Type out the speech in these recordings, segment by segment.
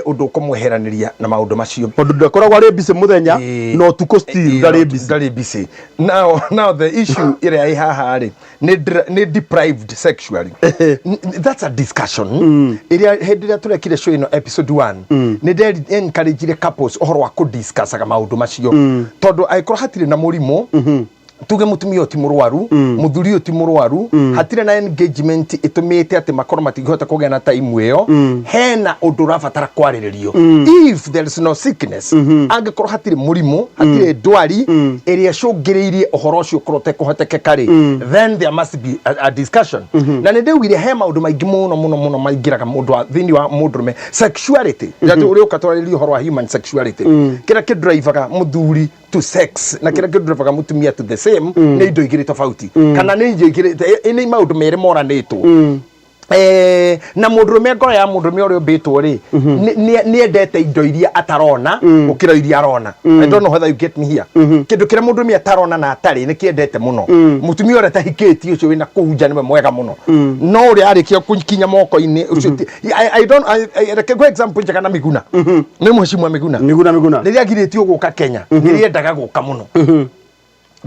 Ũndũ ũkũmweheranĩria na maũndũ macio. Tondũ ndakoragwo arĩ busy mũthenya na ũtukũ still ndarĩ busy. Ndarĩ busy. Now the issue ĩrĩa ĩ haha rĩ, nĩ deprived sexually. That's a discussion ĩrĩa hĩndĩ ĩrĩa tũrekire show ĩno episode 1, nĩ nderi encourage couples ũhoro wa kũdiscussaga maũndũ macio, tondũ angĩkorwo hatirĩ na mũrimũ, tuge mutumia ũyũ ti mũrwaru, mũthuri ũyũ ti mũrwaru, hatirĩ na engagement ĩtũmĩte atĩ makorwo matingĩhota kũgĩa na time ĩyo, hena ũndũ ũrabatara kwarĩrĩrio. If there is no sickness, angĩkorwo hatirĩ mũrimũ, hatirĩ ndwari ĩrĩa ĩcũngĩrĩirie ũhoro ũcio ũkorwo ũtekũhotekeka rĩ, then there must be a discussion. Na nĩ ndĩugire he maũndũ maingĩ mũno mũno mũno maingĩraga mũndũ thĩinĩ wa mũndũrũme sexuality, mm ũrĩa ũka twarĩrĩria ũhoro wa human sexuality, kĩrĩa kĩdrivaga mũthuri to sex na kĩrĩa kĩdrivaga mũtumia to the same nĩ indo igĩrĩ tofauti, kana nĩ indo igĩrĩ, nĩ maũndũ merĩ moranĩtwo. Na mũndũrũme, ngoro ya mũndũrũme ũrĩa ũmbĩtwo rĩ, nĩ endete indo iria atarona gũkĩra iria arona. I don't know whether you get me here. Kĩndũ kĩrĩa mũndũrũme atarona na atarĩ nĩ kĩendete mũno. Mũtumia ũrĩa atahikĩtie, ũcio wĩna kũu nja, nĩwe mwega mũno, no ũrĩa arĩkia kũkinya moko-inĩ ũcio I don't reke ngũhe example njega na Miguna, nĩ mheshimiwa Miguna. Miguna Miguna. Rĩrĩa agirĩtio gũka Kenya, nĩrĩendaga gũka mũno,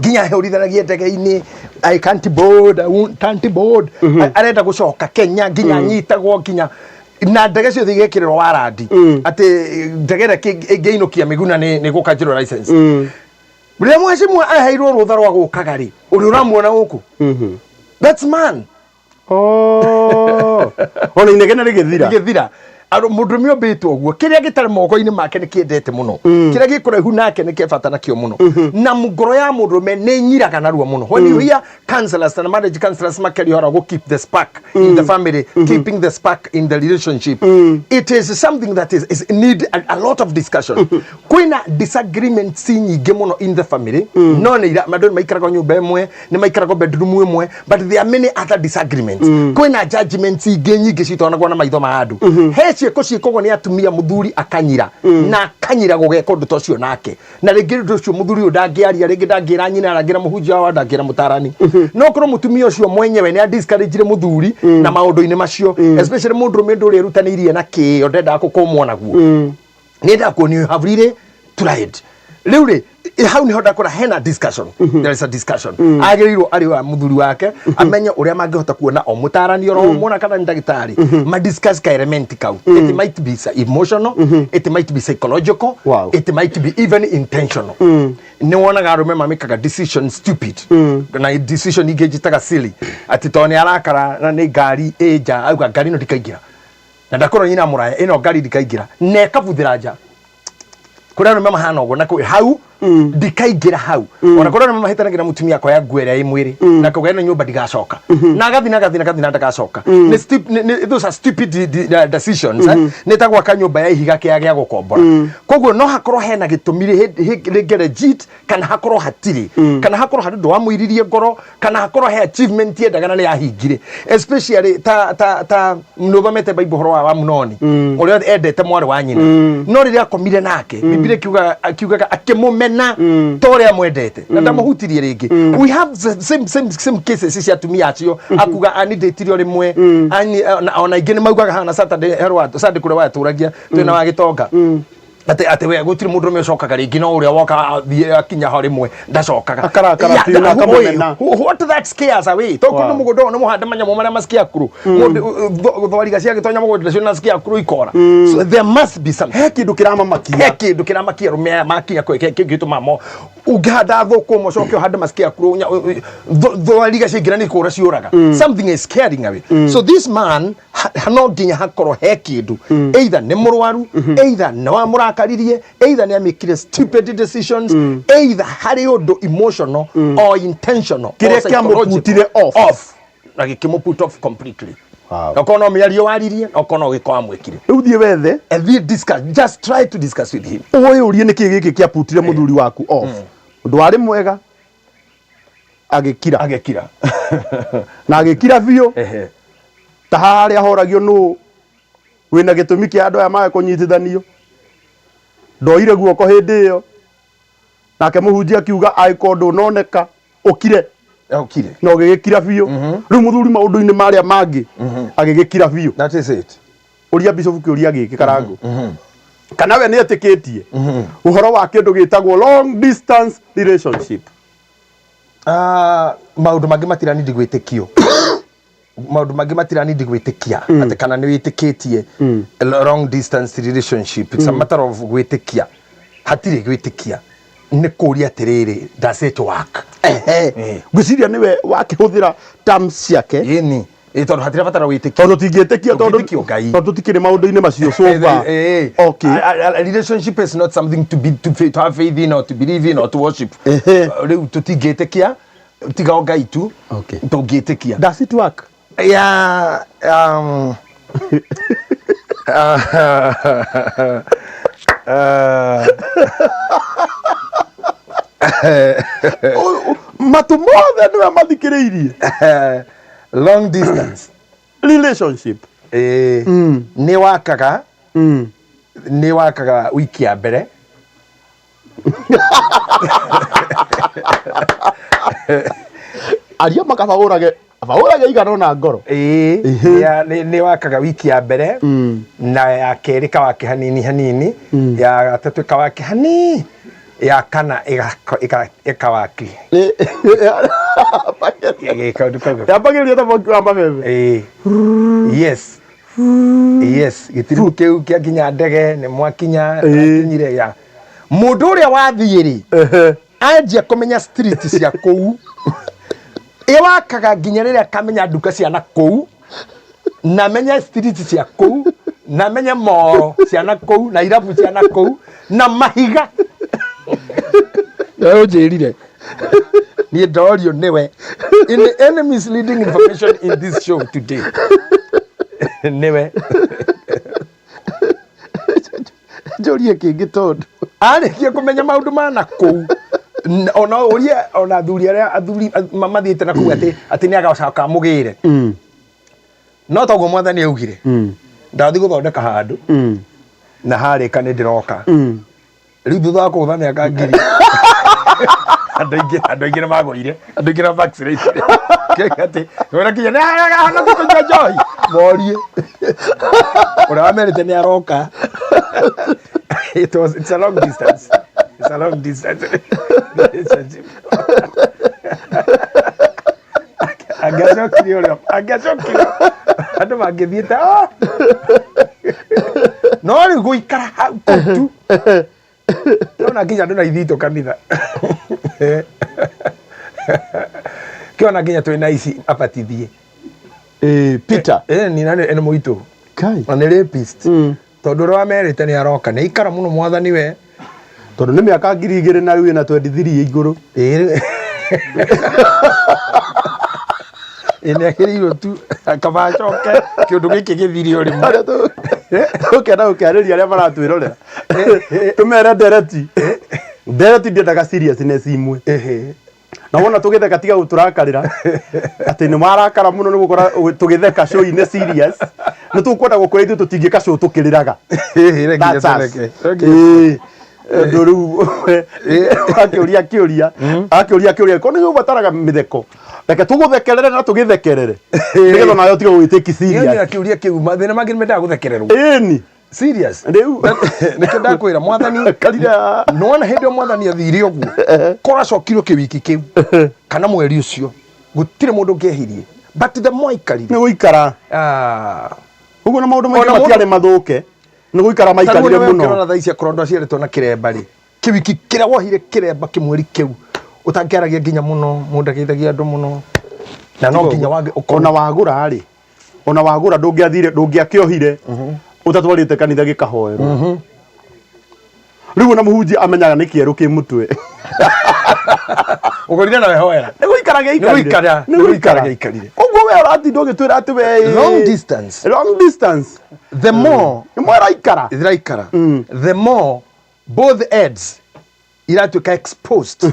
nginya ahũrithanagie ndege-inĩ, "I can't board, I won't, can't board." Arenda gũcoka Kenya, nginya anyitagwo, nginya na ndege ciothe igekĩrĩrwo warandi atĩ ndege ĩrĩa ĩngĩinũkia Miguna nĩ gũka njĩrwo license. Rĩrĩa mheshimiwa aheirwo rũtha rwa gũkaga rĩ, ũrĩa ũramuona gũkũ, that's man. Oh. Ona inegene rĩgĩthira. Gĩthira. Mũndũrũme ũmbĩtwo ũguo, kĩrĩa gĩtarĩ moko-inĩ make nĩ kĩendete mũno, kĩrĩa gĩkũraihu nake nĩ kĩbata nakĩo mũno, na ngoro ya mũndũrũme nĩ nyiraga narua mũno. When you hear counselors and marriage counselors makĩaria ũhoro wa gũ keep the spark in the family, keeping the spark in the relationship, it is something that is need a lot of discussion. Kwĩna disagreements nyingĩ mũno in the family, no nĩ andũ nĩ maikaraga nyũmba ĩmwe, nĩ maikaraga bedroom ĩmwe, but there are many other disagreements. Kwĩna judgments ingĩ nyingĩ citonagwo na maitho ma andũ. He ciĩko ciĩkagwo nĩ atumia, mũthuri akanyira na akanyira gũgeka ũndũ ta ũcio nake, na rĩngĩ ũndũ ũcio mũthuri ũyũ ndangĩaria, rĩngĩ ndangĩra nyina, ndangĩra mũhunjia wao, ndangĩra mũtarani, no korwo mũtumia ũcio mwenyewe nĩ adiscourage mũthuri na maũndũ-inĩ macio, especially mũndũrũme ũndũ ũrĩa erutanĩirie na kĩo ndendaga kũkũmwo naguo, nĩendaga kuonio you have really tried. Rĩu rĩ, hau nĩho ndakora hena discussion. There is a discussion agĩrĩirwo arĩ wa mũthuri wake amenye ũrĩa mangĩhota kuona o mũtarani oro mona kana nĩ ndagĩtarĩ, ma discuss ka element kau. It might be emotional, it might be psychological, it might be even intentional. Nĩ wonaga arũme mamĩkaga decision stupid na decision ingĩ njĩtaga silly, atĩ tondũ nĩ arakara na nĩ ngari ĩ nja, auga, "Ngari ĩno ndikaingĩra," na ndakorwo nyina mũraya, "Ĩno ngari ndikaingĩra," na ĩkabuthĩra nja. Kũrĩa arũme mahana ũguo na kũrĩ hau ndikaingĩra hau, ona kũrĩa arũme mahĩtanagia na mũtumia akoya nguo ĩrĩa ĩ mwĩrĩ na akauga, "Ĩno nyũmba ndigacoka," na agathi na agathi na agathi na ndagacoka. Nĩ those are stupid decisions, eh? Nĩ ta gwaka nyũmba ya ihiga kĩa gĩa gũkombora. Koguo no hakorwo hena gĩtũmi rĩngĩ legit, kana hakorwo hatirĩ, kana hakorwo harĩ ũndũ wamũiririe ngoro, kana hakorwo he achievement yendaga na nĩ yahingire, especially ta nĩũthomete Bible ũhoro wa Amunoni ũrĩa endete mwarĩ wa nyina, no rĩrĩa akomire nake, Biblia kiugaga akĩmũmena ta ũrĩa amwendete na ndamũhutirie rĩngĩ. We have the same cases cia atumia acio akuga anindĩtire o rĩmwe. Ona ingĩ nĩ maugaga hana Saturday herwa Sunday kũrĩa watũragia twĩna wa gĩtonga atĩ we gũtirĩ mũndũ ũmwe ũcokaga rĩngĩ, no ũrĩa woka athiĩ akinya ho rĩmwe ndacokaga. Akarakara Yeah, biũ na akamũmena. What that scares away to kũndũ mũgũnda ũyũ nĩ mũhande manyamũ marĩa ma scarecrow, mũndũ thwariga ciagĩtonya mũgũnda ũcio na scarecrow ikora. So there must be something. He kĩndũ kĩramamakia. He kĩndũ kĩramakia arũme aya makinya kĩngĩtũma mo ũngĩhanda thũkũma ũcoke ũhande ma scarecrow, thwariga ciaingĩra nĩ kũra ciũraga. Something is scaring away. So this man no nginya hakorwo he kĩndũ, either nĩ mũrwaru, either nĩ wamũrakaririe, either nĩ amĩkire stupid decisions, either harĩ ũndũ emotional or intentional Kĩrĩa or psychological. kĩamũputire off. Off na gĩkĩmũ put off completely. Okorwo no mĩario waririe, okorwo no gĩko wamwĩkire. Rĩu thiĩ wethe. And we discuss, just try to discuss with him. Ũĩ ũrie nĩkĩ gĩkĩ kĩaputire mũthuri waku off. Ũndũ warĩ mwega agĩkira. Agĩkira. Na agĩkira biũ. Ta harĩa horagio nũ wĩna gĩtũmi kĩa andũ aya mage kũnyitithanio, ndoire guoko hĩndĩ ĩyo, nake mũhunjia akiuga angĩkorwo ndũnoneka ũkire. Okire. Na ũgĩgĩkira biũ. Rĩu mũthuri maũndũ-inĩ marĩa mangĩ agĩgĩkira biũ. That is it. Ũria bishop kĩũria gĩkĩ Karangũ, kana we nĩ etĩkĩtie ũhoro wa kĩndũ gĩtagwo long distance relationship? Ah, maũndũ mangĩ matiranindi gwĩtĩkio, maũndũ mangĩ matiranindi gwĩtĩkia atĩ kana nĩ wĩtĩkĩtie long distance relationship. It's a matter of gwĩtĩkia, hatirĩ gwĩtĩkia, nĩ kũria atĩrĩrĩ, does it work? Ehe. Ngwĩciria nĩwe wakĩhũthĩra terms ciake. Ĩni, ĩ tondũ hatirabatara wĩtĩkio. Tondũ tingĩtĩkia tondũ Tũngĩtĩkio Ngai. Tondũ tũtikĩrĩ maũndũ-inĩ macio so far. Okay. A relationship is not something to have faith in or to believe in or to worship. Rĩu tũtingĩtĩkia tiga o Ngai tu. Tũngĩtĩkia. Does it work? Yeah, Matũ mothe nĩwe mathikĩrĩirie. Long distance relationship. Nĩ wakaga, nĩ wakaga wiki ya mbere. Aria makabahũrage bahũrage igana ona ngoro. Ĩĩ, nĩ wakaga wiki ya mbere na ya kerĩ kawake hanini hanini, ya gatatũ ĩkawake hanini, ya kana ĩkawaki. Kaũndũ kau. Yambagĩrĩria ta mwaki wa mabebe. Ĩĩ. Yes, gĩtiribũ kĩu kĩa nginya ndege nĩ mwakinya. Mwakinyire ya mũndũ ũrĩa wathiĩ rĩ, anjia kũmenya street cia kũu, ĩwakaga nginya rĩrĩa akamenya nduka cia na kũu na menye street cia kũu na menye moro cia na kũu na irabu cia na kũu na mahiga. Nawe ũnjĩrire niĩ ndorio nĩwe in any misleading information in this show today, nĩwe. Njũrie kĩngĩ tondũ arĩkia kũmenya maũndũ ma na kũu, ona ũrie ona athuri arĩa athuri mathiĩte na kũu atĩ nĩ agacoka amũgĩre, no toguo Mwathani augire, ndathiĩ gũthondeka handũ na harĩka nĩ ndĩroka. Rĩu thutha wa kũgũtha mĩaka 1000, andũ aingĩ nĩ magũire, andũ aingĩ nĩ vaccinate atĩ wĩra kinya nĩ ahonoki kũnyua njohi, morie ũrĩa wamerĩte nĩ aroka. It's a long distance, it's a long distance relationship. Angĩacokire ũrĩa angĩacokire, andũ mangĩthiĩte, "Ah!" No rĩu gũikara hau kũu tu, kĩona nginya andũ na ithitũ kanitha, kĩona nginya twĩ na ici abatithie. Peter. Ni na nĩ mũitũ. Kai. Na nĩ rapist, tondũ ũrĩa wamerĩte nĩ aroka nĩ aikara mũno, Mwathani we. Tondũ nĩ mĩaka 2000 na rĩu ĩna 23 igũrũ. Ĩĩ, nĩ agĩrĩirwo tu kaba acoke kĩũndũ gĩkĩ gĩthire o rĩmwe. Harĩa tũkenda gũkĩarĩria arĩa maratwĩrorera, tũmere ndereti ndereti ndiendaga seriousness imwe. Na wona tũgĩtheka, tiga gũtũrakarĩra atĩ nĩ marakara mũno nĩ gũkora tũgĩtheka show-inĩ serious. Nĩ tũkwenda gũkwĩra ithuĩ tũtingĩka show tũkĩrĩraga. Reke. That's us. Reke. Ĩĩ. Ũndũ rĩu akĩũria kĩũria, akĩũria kĩũria ko nĩ ũbataraga mĩtheko, reke tũgũthekerere na tũgĩthekerere nĩgetha nawe ũtige gũgĩtĩki Niĩ serious. Kĩũria kĩu, mathĩna mangĩ nĩ mendaga gũthekererwo. Ĩni. Serious. Rĩu nĩkĩo ndakwĩra Mwathani karire. Nĩwona hĩndĩ ĩyo Mwathani athire ũguo, korwo acokirwo kĩwiki kĩu kana mweri ũcio, gũtirĩ mũndũ ũngĩehirie, but the more aikarire Nĩ gũikara. Ah. Ũguo na maũndũ maingĩ Ona mũndũ- matiarĩ mathũke, nĩ gũikara maikarire mũno. Ũkĩrora thaa ici, akorwo andũ aciarĩtwo na kĩremba rĩ, kĩwiki kĩrĩa wohire kĩremba, kĩmweri kĩu ũtangĩaragia nginya mũno, mũndũ ageithagia andũ mũno na no nginya wage ũkorwo Ona wagũra rĩ, ona wagũra ndũngĩathire, ndũngĩakĩohire ũtatwarĩte kanitha gĩkahoerwo. Rĩu ona mũhunjia amenyaga nĩ kĩerũ kĩ mũtwe. Ũgũrire na wehoera. Nĩ gũikara gĩaikarire. Nĩ gũikara, nĩ nĩ gũikara gũikara gĩaikarire. Koguo we ũratinda ũgĩtwĩra atĩ we Long distance. Long distance. The more nĩ mweraikara. Iraikara, the more both ends iratuĩka exposed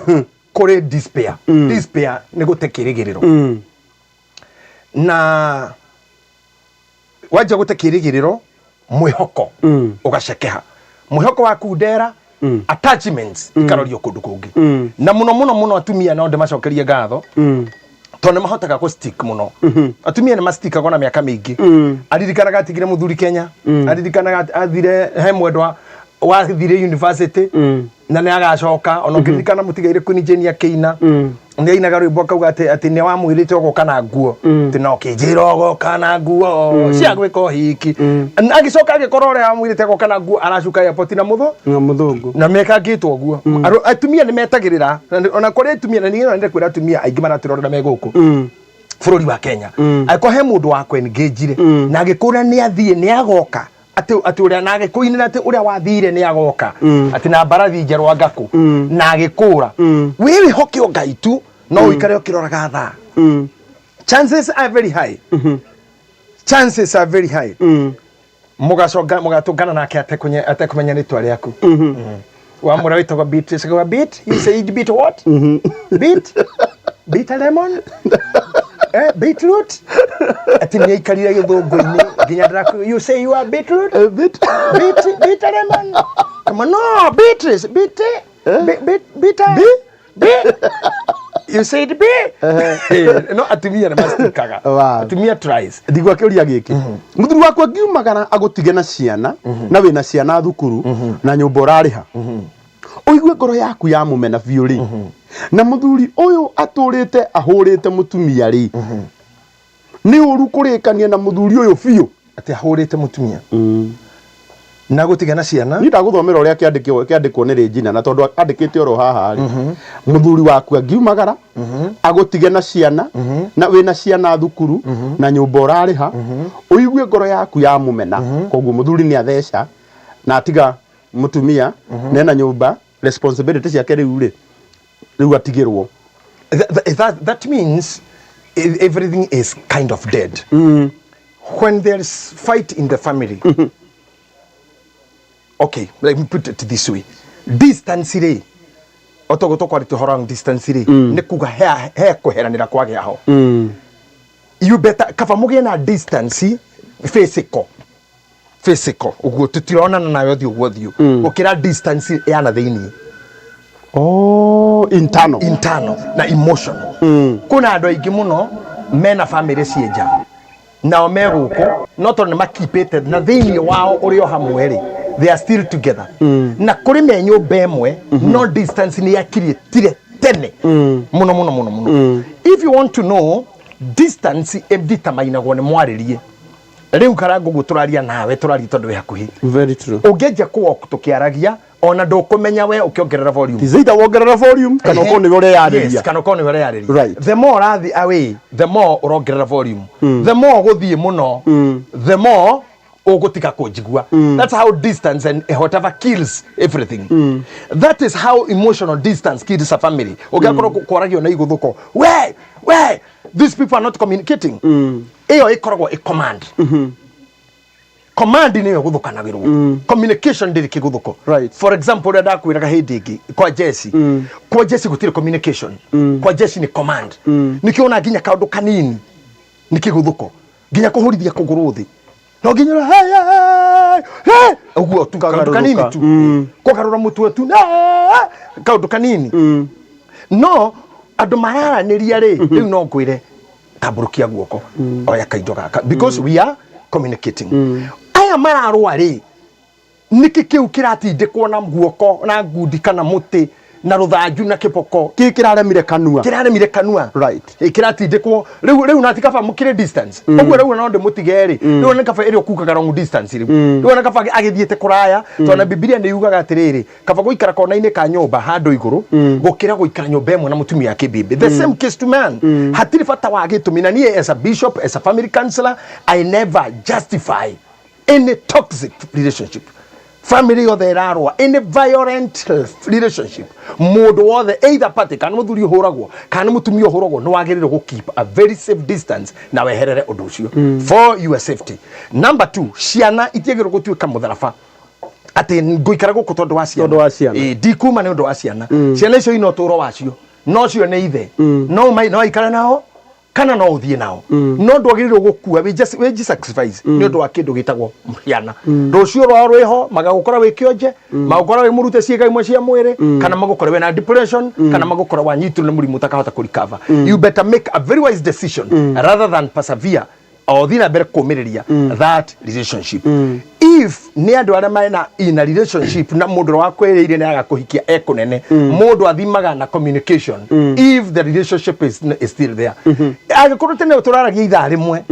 kũrĩ despair. Despair nĩ gũte kĩrĩgĩrĩro, na wanjia gũte kĩrĩgĩrĩro, mwĩhoko ũgacekeha, mwĩhoko waku ndera, attachments ikarorio kũndũ kũngĩ. Na mũno mũno mũno atumia no ndĩmacokerie ngatho. Tondũ nĩ mahotaga kũ stick mũno. Atumia nĩ mastickaga ona mĩaka mĩingĩ. Aririkanaga atigire mũthuri Kenya, aririkanaga athire he mwendwa wathire university na nĩ agacoka. Ona ũngĩririkana mũtigaire Queen Jane akĩina, nĩ ainaga rwĩmbo akauga atĩ nĩ wamwĩrĩte ũgoka na nguo, atĩ no kĩnjĩra ũgoka na nguo cia gwĩka ũhiki. Na agĩcoka agĩkora ũrĩa wamwĩrĩte agoka na nguo aracuka airport na mũthũ Na mũthũngũ. Na mekangĩtwo ũguo. Atumia nĩ metagĩrĩra. Ona kũrĩ atumia, na niĩ no kwĩra atumia aingĩ maratũrorera me gũkũ bũrũri wa Kenya, angĩkorwo he mũndũ wa kwengageire na agĩkũra nĩ athiĩ nĩ agoka, atĩ ũrĩa na agĩkũinĩra atĩ ũrĩa wathire nĩ agoka, atĩ na mbarathi njerũ angakũ na agĩkũra, wĩ wĩhoke o Ngai tu, no ũikare ũkĩroraga thaa. Chances are very high, chances are very high mugacoka mugatũngana nake atekũmenya rĩtwa rĩaku. Wamwĩra wĩtagwo Beatrice, akauga, "Beat? You said beat what? Beat? Beat a lemon? Beetroot?" Atĩ nĩ aikarire gĩthũngũ-inĩ nginya ndĩraku, "You say you are beetroot? Bit. Beat a lemon? Come on, no, Beatrice, beat, be, beat, beat, a, B? You said B?" No atumia nĩ mastikaga. Atumia tries. Ndigwa kĩũria gĩkĩ: mũthuri waku angiumagara agũtige na ciana, na wĩna ciana thukuru na nyũmba ũrarĩha, ũigue ngoro yaku ya mũmena biũ rĩ, na mũthuri ũyũ atũrĩte ahũrĩte mũtumia rĩ, nĩ ũru kũrĩkania na mũthuri ũyũ biũ? Atĩ ahũrĩte mũtumia na gũtiga na ciana? Niĩ ndagũthomera ũrĩa kĩandĩkwo kĩandĩkwo nĩ Regina, na tondũ andĩkĩte oro haha rĩ, mũthuri waku angiumagara agũtige na ciana, na wĩna ciana thukuru na nyũmba ũrarĩha, ũigue ngoro yaku ya mũmena, koguo mũthuri nĩ atheca na atiga mũtumia nena nyũmba, responsibility ciake rĩu rĩ, rĩu atigĩrwo. That means everything is kind of dead. When there's fight in the family, okay, let me put it this way. Distance rĩ, otogo tũkwarĩte ũhoro wa distance rĩ, nĩ kuga he kweheranĩra kwagĩa ho. You better kaba mũgĩe na distance physical, physical ũguo tũtironana nawe ũthiũ gwa ũthiũ, gũkĩra distance ya na thĩiniĩ. Oh, internal. Internal na emotional. Kuna andũ aingĩ mũno mena family ciĩ nja, nao me gũkũ, no tondũ nĩ makipĩte na thĩiniĩ wao ũrĩ o hamwe rĩ, they are still together na kũrĩ me nyũmba ĩmwe, no distance nĩ yakiriĩtire tene mũno mũno mũno mũno. If you want to know, distance ĩnditamainagwo nĩ mwarĩrie. Rĩu Karangũ, ũguo tũraria nawe, tũraria tondũ wĩ hakuhĩ. Very true. Ũngĩanjia kũ walk tũkĩaragia, ona ndũkũmenya we ũkĩongerera volume. Is either wongerera volume kana ũkorwo nĩwe ũreyarĩria. Yes, kana ũkorwo nĩwe ũreyarĩria. The more ũrathiĩ away, the more ũrongerera volume. The more ũgũthiĩ mũno, the more ũgũtiga kũnjigua. That's how distance and whatever kills everything. That is how emotional distance kills a family. Ũngĩakorwo kwaragio na igũthũko, we these people are not communicating, ĩyo ĩkoragwo ĩ command. Command nĩyo gũthũkanagĩrwo, communication ndĩrĩ kĩgũthũko. For example, ũrĩa ndakwĩraga hĩndĩ ĩngĩ kwa Jesse, kwa Jesse gũtirĩ communication, kwa Jesse nĩ command. Nĩkĩo ona nginya kaũndũ kanini nĩ kĩgũthũko, nginya kũhũrithia kũgũrũ thĩ no nginya ũrĩa, "Hey, hey, hey!" Ũguo tu, kaũndũ kanini tu, kũgarũra mũtwe tu, "Ah!" Kaũndũ kanini. No andũ mararanĩria rĩ, rĩu no ngwĩre tambũrũkia guoko, oya kaindo gaka, because we are communicating. Aya mararũa rĩ, nĩkĩ kĩu kĩratindĩkwo na guoko na ngundi kana mũtĩ na rũthanju na kĩboko? Kĩ kĩraremire kanua? Kĩraremire kanua. Ĩ, kĩratindĩkwo rĩu na ti kaba mũkĩrĩ distance ũguo. Rĩu no ndĩmũtige rĩ, rĩu nĩ kaba ĩrĩa ũkukaga long distance. Rĩu nĩ kaba agĩthiĩte kũraya, tondũ na Bibilia nĩ yugaga atĩrĩrĩ, kaba gũikara kona-inĩ ka nyũmba handũ igũrũ gũkĩra gũikara nyũmba ĩmwe na mũtumia wa kĩmbĩmbĩ. The same case to man. Hatirĩ bata wa gĩtũmi. Na niĩ as a bishop, as a family counselor, I never justify any toxic relationship, family yothe ĩrarũa, any violent relationship. Mũndũ wothe, either party, kana mũthuri ũhũragwo kana nĩ mũtumia ũhũragwo, nĩ wagĩrĩirwo gũ keep a very safe distance na weherere ũndũ ũcio for your safety. Number two, ciana itiagĩrĩirwo gũtuĩka mũtharaba atĩ ngũikara gũkũ tondũ wa ciana. Tondũ wa ciana. Ĩ, ndikuma nĩ ũndũ wa ciana. Ciana icio ina ũtũũro wacio, no cio nĩ ithe no aikare nao. Kana no ũthiĩ nao, no ndwagĩrĩirwo gũkua wĩji sacrifice nĩ ũndũ wa kĩndũ gĩtagwo ciana. Rũciũ rwao rwĩho magagũkora wĩ kĩonje, magũkora wĩ mũrute ciĩga imwe cia mwĩrĩ, kana magũkora wĩna depression, kana magũkora wanyitwo nĩ mũrimũ ũtakahota kũ recover. You better make a very wise decision rather than persevere o thiĩ na mbere kũmĩrĩria that relationship. If nĩ andũ arĩa mena in a relationship na mũndũ ũrĩa wakwĩrĩire nĩ agakũhikia e kũnene, mũndũ athimaga na communication if the relationship is still there. Angĩkorwo tene tũraragia ithaa rĩmwe,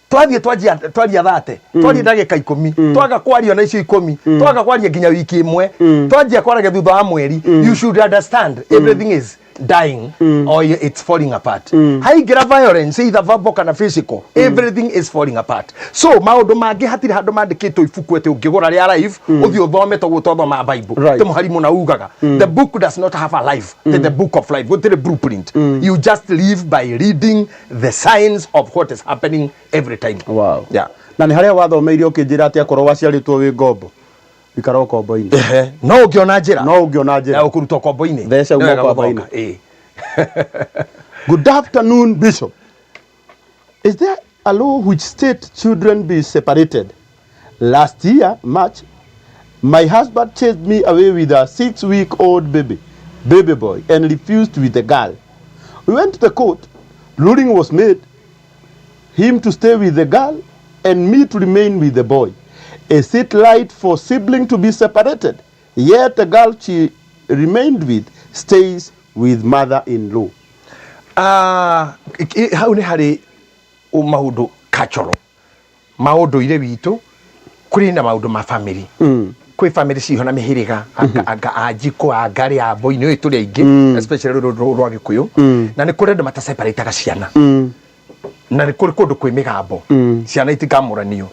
twathiĩ twanjia twaria thate, twaria ndagĩka 10, twaga kwaria na icio 10, twaga kwaria nginya wiki ĩmwe, twanjia kwaragia thutha wa mweri, you should understand everything is dying or it's falling apart. Haingĩra violence, either verbal kana physical, everything is falling apart. So maũndũ mangĩ hatirĩ handũ mandĩkĩtwo ibuku atĩ ũngĩgũra rĩa life ũthiĩ ũthome toguo twathoma Bible. Te mũhari mũna ugaga the book does not have a life. The book of life gũtirĩ blueprint. You just live by reading the signs of what is happening every time. Na nĩ harĩa wathomeire ũkĩnjĩra atĩ akorwo waciarĩtwo wĩ ngombo, ikara ũkombo-inĩ. Ehe, no ũngĩona njĩra no ũngĩona ya njĩra ũkũruta ũkombo-inĩ. Theca uma Nĩ wega ũkombo-inĩ. gũthonga. Ĩĩ. Good afternoon, Bishop. Is there a law which state children be separated? Last year, March, my husband chased me away with a 6-week-old baby boy, and refused with the girl. We went to the court. Ruling was made him to stay with the girl and me to remain with the boy. Is it right for sibling to be separated? Yet the girl she remained with stays with mother-in-law. Ah, hau nĩ harĩ maũndũ cultural, maũndũire witũ kũrĩ na maũndũ ma family. Kwĩ family ciho na mĩhĩrĩga anga anjikũ, angarĩ, amboi, nĩ ũĩ tũrĩ aingĩ, especially rũrũ rwa Gĩkũyũ, na nĩ kũrĩ andũ mataseparataga ciana, na nĩ kũrĩ kũndũ kwĩ mĩgambo, ciana itikamũranio,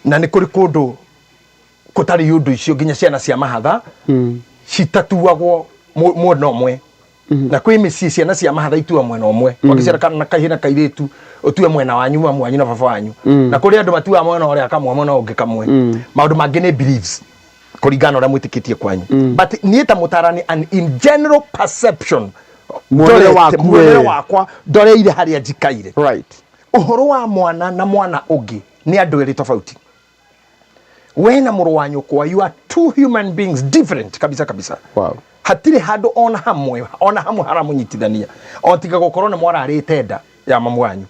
na nĩ kũrĩ kũndũ kũtarĩ ũndũ icio, nginya ciana cia mahatha citatuagwo mwena ũmwe, na kwĩ mĩciĩ ciana cia mahatha itua mwena ũmwe. Wakĩciara kana kahĩ na kairĩtu, ũtue mwena wanyu, mamu wanyu na baba wanyu, na kũrĩ andũ matuaga mwena ũrĩa kamwe, mwena ũngĩ kamwe. Maũndũ mangĩ nĩ beliefs kũringana na ũrĩa mwĩtĩkĩtie kwanyu, but niĩ ta mũtarani and in general perception, Muonere waku muonere we. wakwa ndoreire harĩa njikaire, ũhoro wa mwana na mwana ũngĩ nĩ andũ erĩ tofauti. We na mũrũ wa nyũkwa, you are two human beings different kabisa kabisa. Hatirĩ handũ ona hamwe, ona hamwe haramũnyitithania, o tiga gũkorwo nĩ mwararĩte nda ya mamu wanyu.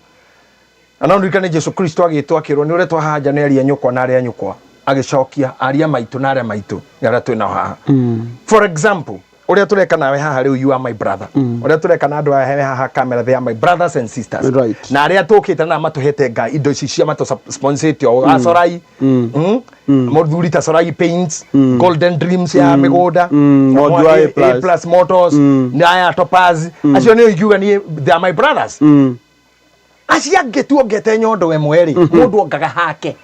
Na no ndirikane Jesu Kristo agĩtwo akĩrwo nĩ ũretwo haha nja nĩ aria nyũkwa na arĩa nyũkwa, agĩcokia aria maitũ na arĩa maitũ nĩ arĩa twĩ nao haha. For example, ũrĩa tũreka nawe haha rĩu, you are my brother. Ũrĩa tũreka na andũ aya he haha camera, they are my brothers and sisters. Na arĩa tũkĩte na matũhete ngai indo ici cia matũ sponsorĩte o acorai, Mũthuri ta Sorai Paints, Golden Dreams ya mĩgũnda, Mwangi wa A A plus. Plus Motors, na aya Topaz acio nĩo ingiuga niĩ they are my brothers. Acio angĩ tuongete nyondo ĩmwe rĩ, mũndũ ongaga hake,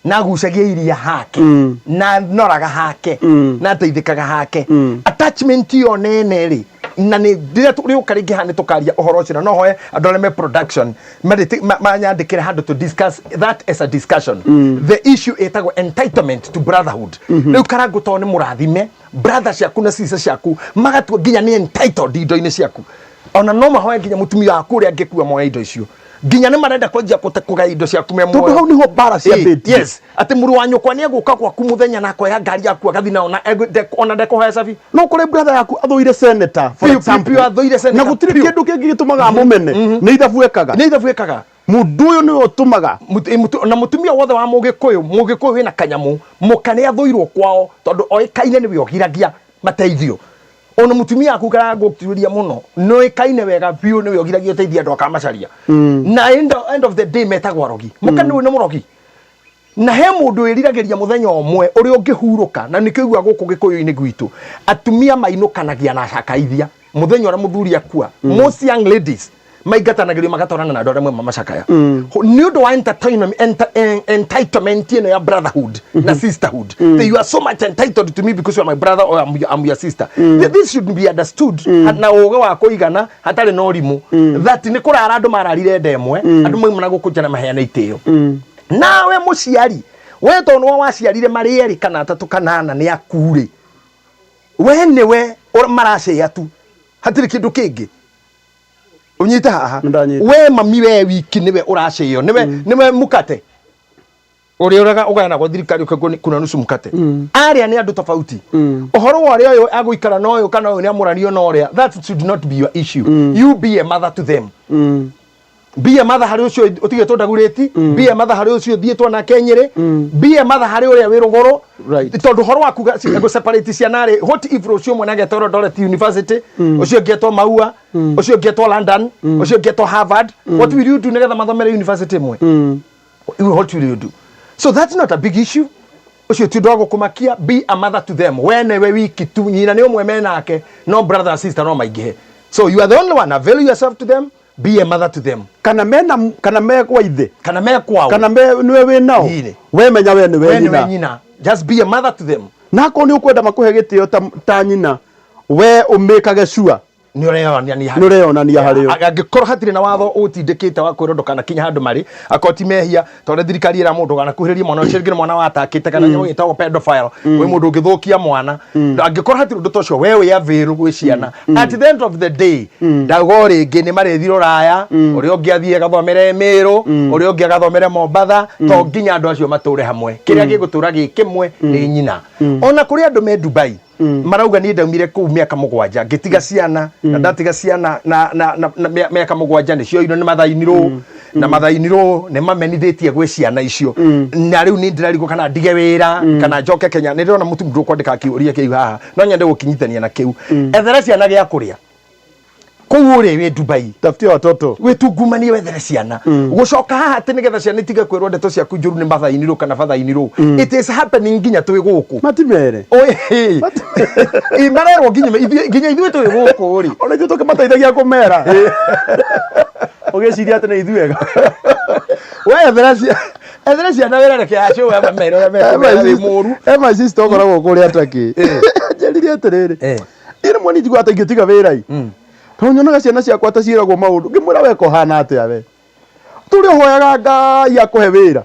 na agucagia iria hake, na noraga hake, na ateithĩkaga hake. Attachment ĩyo nene rĩ, na nĩ rĩrĩa rĩũka rĩngĩ haha nĩ tũkaria ũhoro ũcio, na no hoe andũ arĩa me production manyandĩkĩre handũ to discuss that as a discussion, the issue ĩtagwo entitlement to brotherhood. Rĩu Karangũ, tondũ nĩ mũrathime, brother ciaku na sister ciaku magatua nginya nĩ entitled indo-inĩ ciaku, ona no mahoe nginya mũtumia waku ũrĩa angĩkua moe indo icio, nginya nĩ marenda kwanjia kũte kũgaya indo ciaku me Tondũ muoyo. Hau niho mbara ciambĩtie. Yes, atĩ mũrũ wa nyũkwa nĩ egũka gwaku mũthenya na akoya ngari yaku agathi nao na ona ndekũhoya cabi. No kũrĩ brother yaku athũire senator, for Piũ, example. Piũ, athũire senator, Na gũtirĩ piũ. kĩndũ kĩngĩ gĩtũmaga amũmene nĩ ithabu ekaga. Nĩ ithabu ĩkaga. Mũndũ ũyũ nĩwe ũtũmaga. Na mũtumia wothe wa mũgĩkũyũ, mũgĩkũyũ wĩna kanyamũ, mũka nĩ athũirwo kwao tondũ oĩkaine nĩwe ũgiragia mateithio. Ona mũtumia waku karangũtuĩria mũno, nĩoĩkaine wega biũ nĩwe ũgiragia ũteithia andũ akamacaria, na end of the day metagwo arogi. Mũka nĩwe nĩ mũrogi, na he mũndũ wĩriragĩria mũthenya ũmwe ũrĩa ũngĩhurũka, na nĩkĩo igua gũkũ gĩkũyũ-inĩ gwitũ atumia mainũkanagia na cakaithia mũthenya ũrĩa mũthuri akua. Most young ladies maingatanagĩrio magatwarana na andũ arĩa mwema macakaya nĩ ũndũ wa entitlement ĩno ya brotherhood na sisterhood. That you are so much entitled to me because you are my brother or I'm your sister. This should be understood na ũgĩ wa kũigana hatarĩ na ũrimũ, that nĩ kũrara andũ mararire nda ĩmwe, andũ mauma na gũkũ nja na maheane itĩo. Nawe mũciari we, tondũ nĩwe waciarire marĩ erĩ kana atatũ kana ana, nĩ aku rĩ, we nĩwe maracĩa tu, hatirĩ kĩndũ kĩngĩ. Ũnyite haha. Nĩndanyita. We mami, we wiki nĩwe ũracĩo, nĩwe mukate ũrĩa ũraga ũgayanagwo thirikari ũkaigua kuna nusu mkate. Arĩa nĩ andũ tofauti. Ũhoro wa ũrĩa ũyũ agũikara na ũyũ kana ũyũ nĩ amũranio na ũrĩa, that should not be your issue. You be a mother to them. Be a mother harĩ ũcio ũtigĩtwo Ndagurĩti, be a mother harĩ ũcio ũthiĩtwo nake Nyĩrĩ, be a mother harĩ ũrĩa wĩ rũgũrũ. Tondũ ũhoro wa kuga gũ separate ciana rĩ, what if rũciũ mwana agetwo Eldoret University, ũcio ũngĩ etwo Maua, ũcio ũngĩ etwo London, ũcio ũngĩ etwo Harvard? What will you do nĩgetha mathomere university ĩmwe? What will you do? So that's not a big issue. Ũcio ti ũndũ wa gũkũmakia. Be a mother to them. We nĩwe wiki tu nyina nĩ ũmwe menake, no brother and sister no maingĩhe. So you are the only one. Avail yourself to them. Be a mother to them. Kana mena kana me kwa ithe. Kana me kwao. Kana me niwe wĩ nao. Ĩĩ. We menya we nĩwe we nĩwe nyina. Nyina. Just be a mother to them. Na akorwo nĩ ũkwenda makũhe gĩtĩo ta nyina, we ũmĩkage sure nĩ ũreyonania nĩ ũreyonania harĩ o. Angĩkorwo hatirĩ na watho ũtindĩkĩte wa kwĩrwo ndũkanakinye handũ marĩ, akorwo ti mehia, tondũ thirikari ĩra mũndũ ndũganakuhĩrĩrie mwana ũcio, rĩngĩ nĩ mwana watakĩte kana nyamũ ĩtagwo pedophile, wĩ mũndũ ũngĩthũkia mwana. Angĩkorwo hatirĩ ũndũ ta ũcio, we wĩ avail gwĩ ciana. At the end of the day, ndauga o rĩngĩ, nĩ marĩthi rũraya, ũrĩa ũngĩ athiĩ agathomere Mĩrũ, ũrĩa ũngĩ agathomere Mombatha. To nginya andũ acio matũre hamwe. Kĩrĩa gĩgũtũra gĩ kĩmwe nĩ nyina. Ona kũrĩ andũ me Dubai marauga, niĩ ndaumire kũu mĩaka 7 ngĩtiga ciana, na ndatiga ciana na mĩaka 7 nĩ cioirwo nĩ mathainirwo, na mathainirwo nĩ mamenithĩtie gwĩ ciana icio, na rĩu nĩ ndĩrarigwo kana ndige wĩra kana njoke Kenya. Nĩ ndĩrona mũtumia ndũkwandĩka kĩũria kĩu haha, no nyende gũkinyithania na kĩu. Ethera ciana gĩa kũrĩa kũu ũrĩ wĩ Dubai. Tafutia watoto. Wĩtungumanie, wethere ciana. Gũcoka haha atĩ nĩgetha ciana itige kwĩrwo ndeto ciaku njũru nĩ mathainirwo kana bathainirwo, it is happening nginya twĩ gũkũ. Matimere. Oi, ĩ, marerwo nginya ithuĩ twĩ gũkũ rĩ. Ona ithuĩ tũkĩmateithagia kũmera, ũgĩciria atĩ nĩ ithuĩ ega. We ethera ciana wĩra, reke acio we mamere ũrĩa mekũmera wĩ mũru. E my sister ũkoragwo kũrĩa Turkey njĩrire atĩrĩrĩ, niĩ rĩmwe nĩ njiguaga ta ingĩtiga wĩra i, tondũ nyonaga ciana ciakwa ta ciĩragwo maũndũ. Ngĩmwĩra, we kũhana atĩa? We tũrĩ ũhoyaga Ngai akũhe wĩra.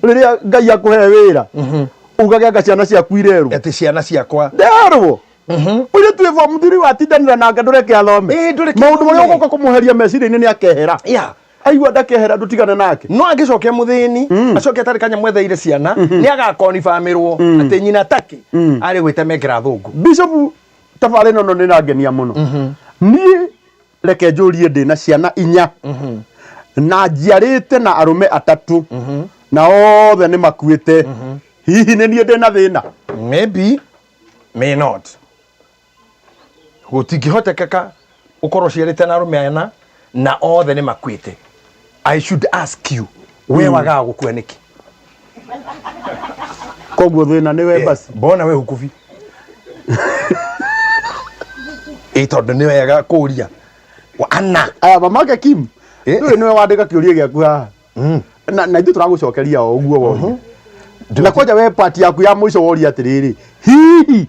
Rĩrĩa Ngai akũhe wĩra, ugage anga ciana ciaku irerwo atĩ ciana ciakwa nderwo ũrĩa twĩ form 3 watindanĩra nake, ndũreke athome. Ĩ, ndũreke maũndũ marĩa athome. ũgũka kũmweheria meciria-inĩ nĩ akehera. Aigua ndakehera, ndũtigane nake. No angĩcokia mũthĩni, acoke atarĩ kanyamũ etheire ciana, nĩ agakonibamĩrwo atĩ nyina taki arĩ gwĩtemengera thũngũ. Bishop, tabarĩ ĩno nĩ nangenia mũno. Niĩ reke njũrie, ndĩ na ciana 4 na njiarĩte na arũme atatũ, na othe nĩ makuĩte. Hihi nĩ niĩ ndĩ na thĩna? Maybe, may not. Gũtingĩhotekeka ũkorwo ũciarĩte na arũme ana na othe nĩ makuĩte. I should ask you, we wagaga gũkua nĩkĩ? Koguo thĩna nĩ we basi. Mbona we hukubi ĩ, tondũ nĩ wega kũria ana. Aya, mamake Kim, Eh. ndũĩ nĩwe wandĩka kĩũria gĩaku haha, na ithuĩ tũragũcokeria o ũguo woria. Na kwanja we part yaku ya mũico woria atĩrĩrĩ, hihi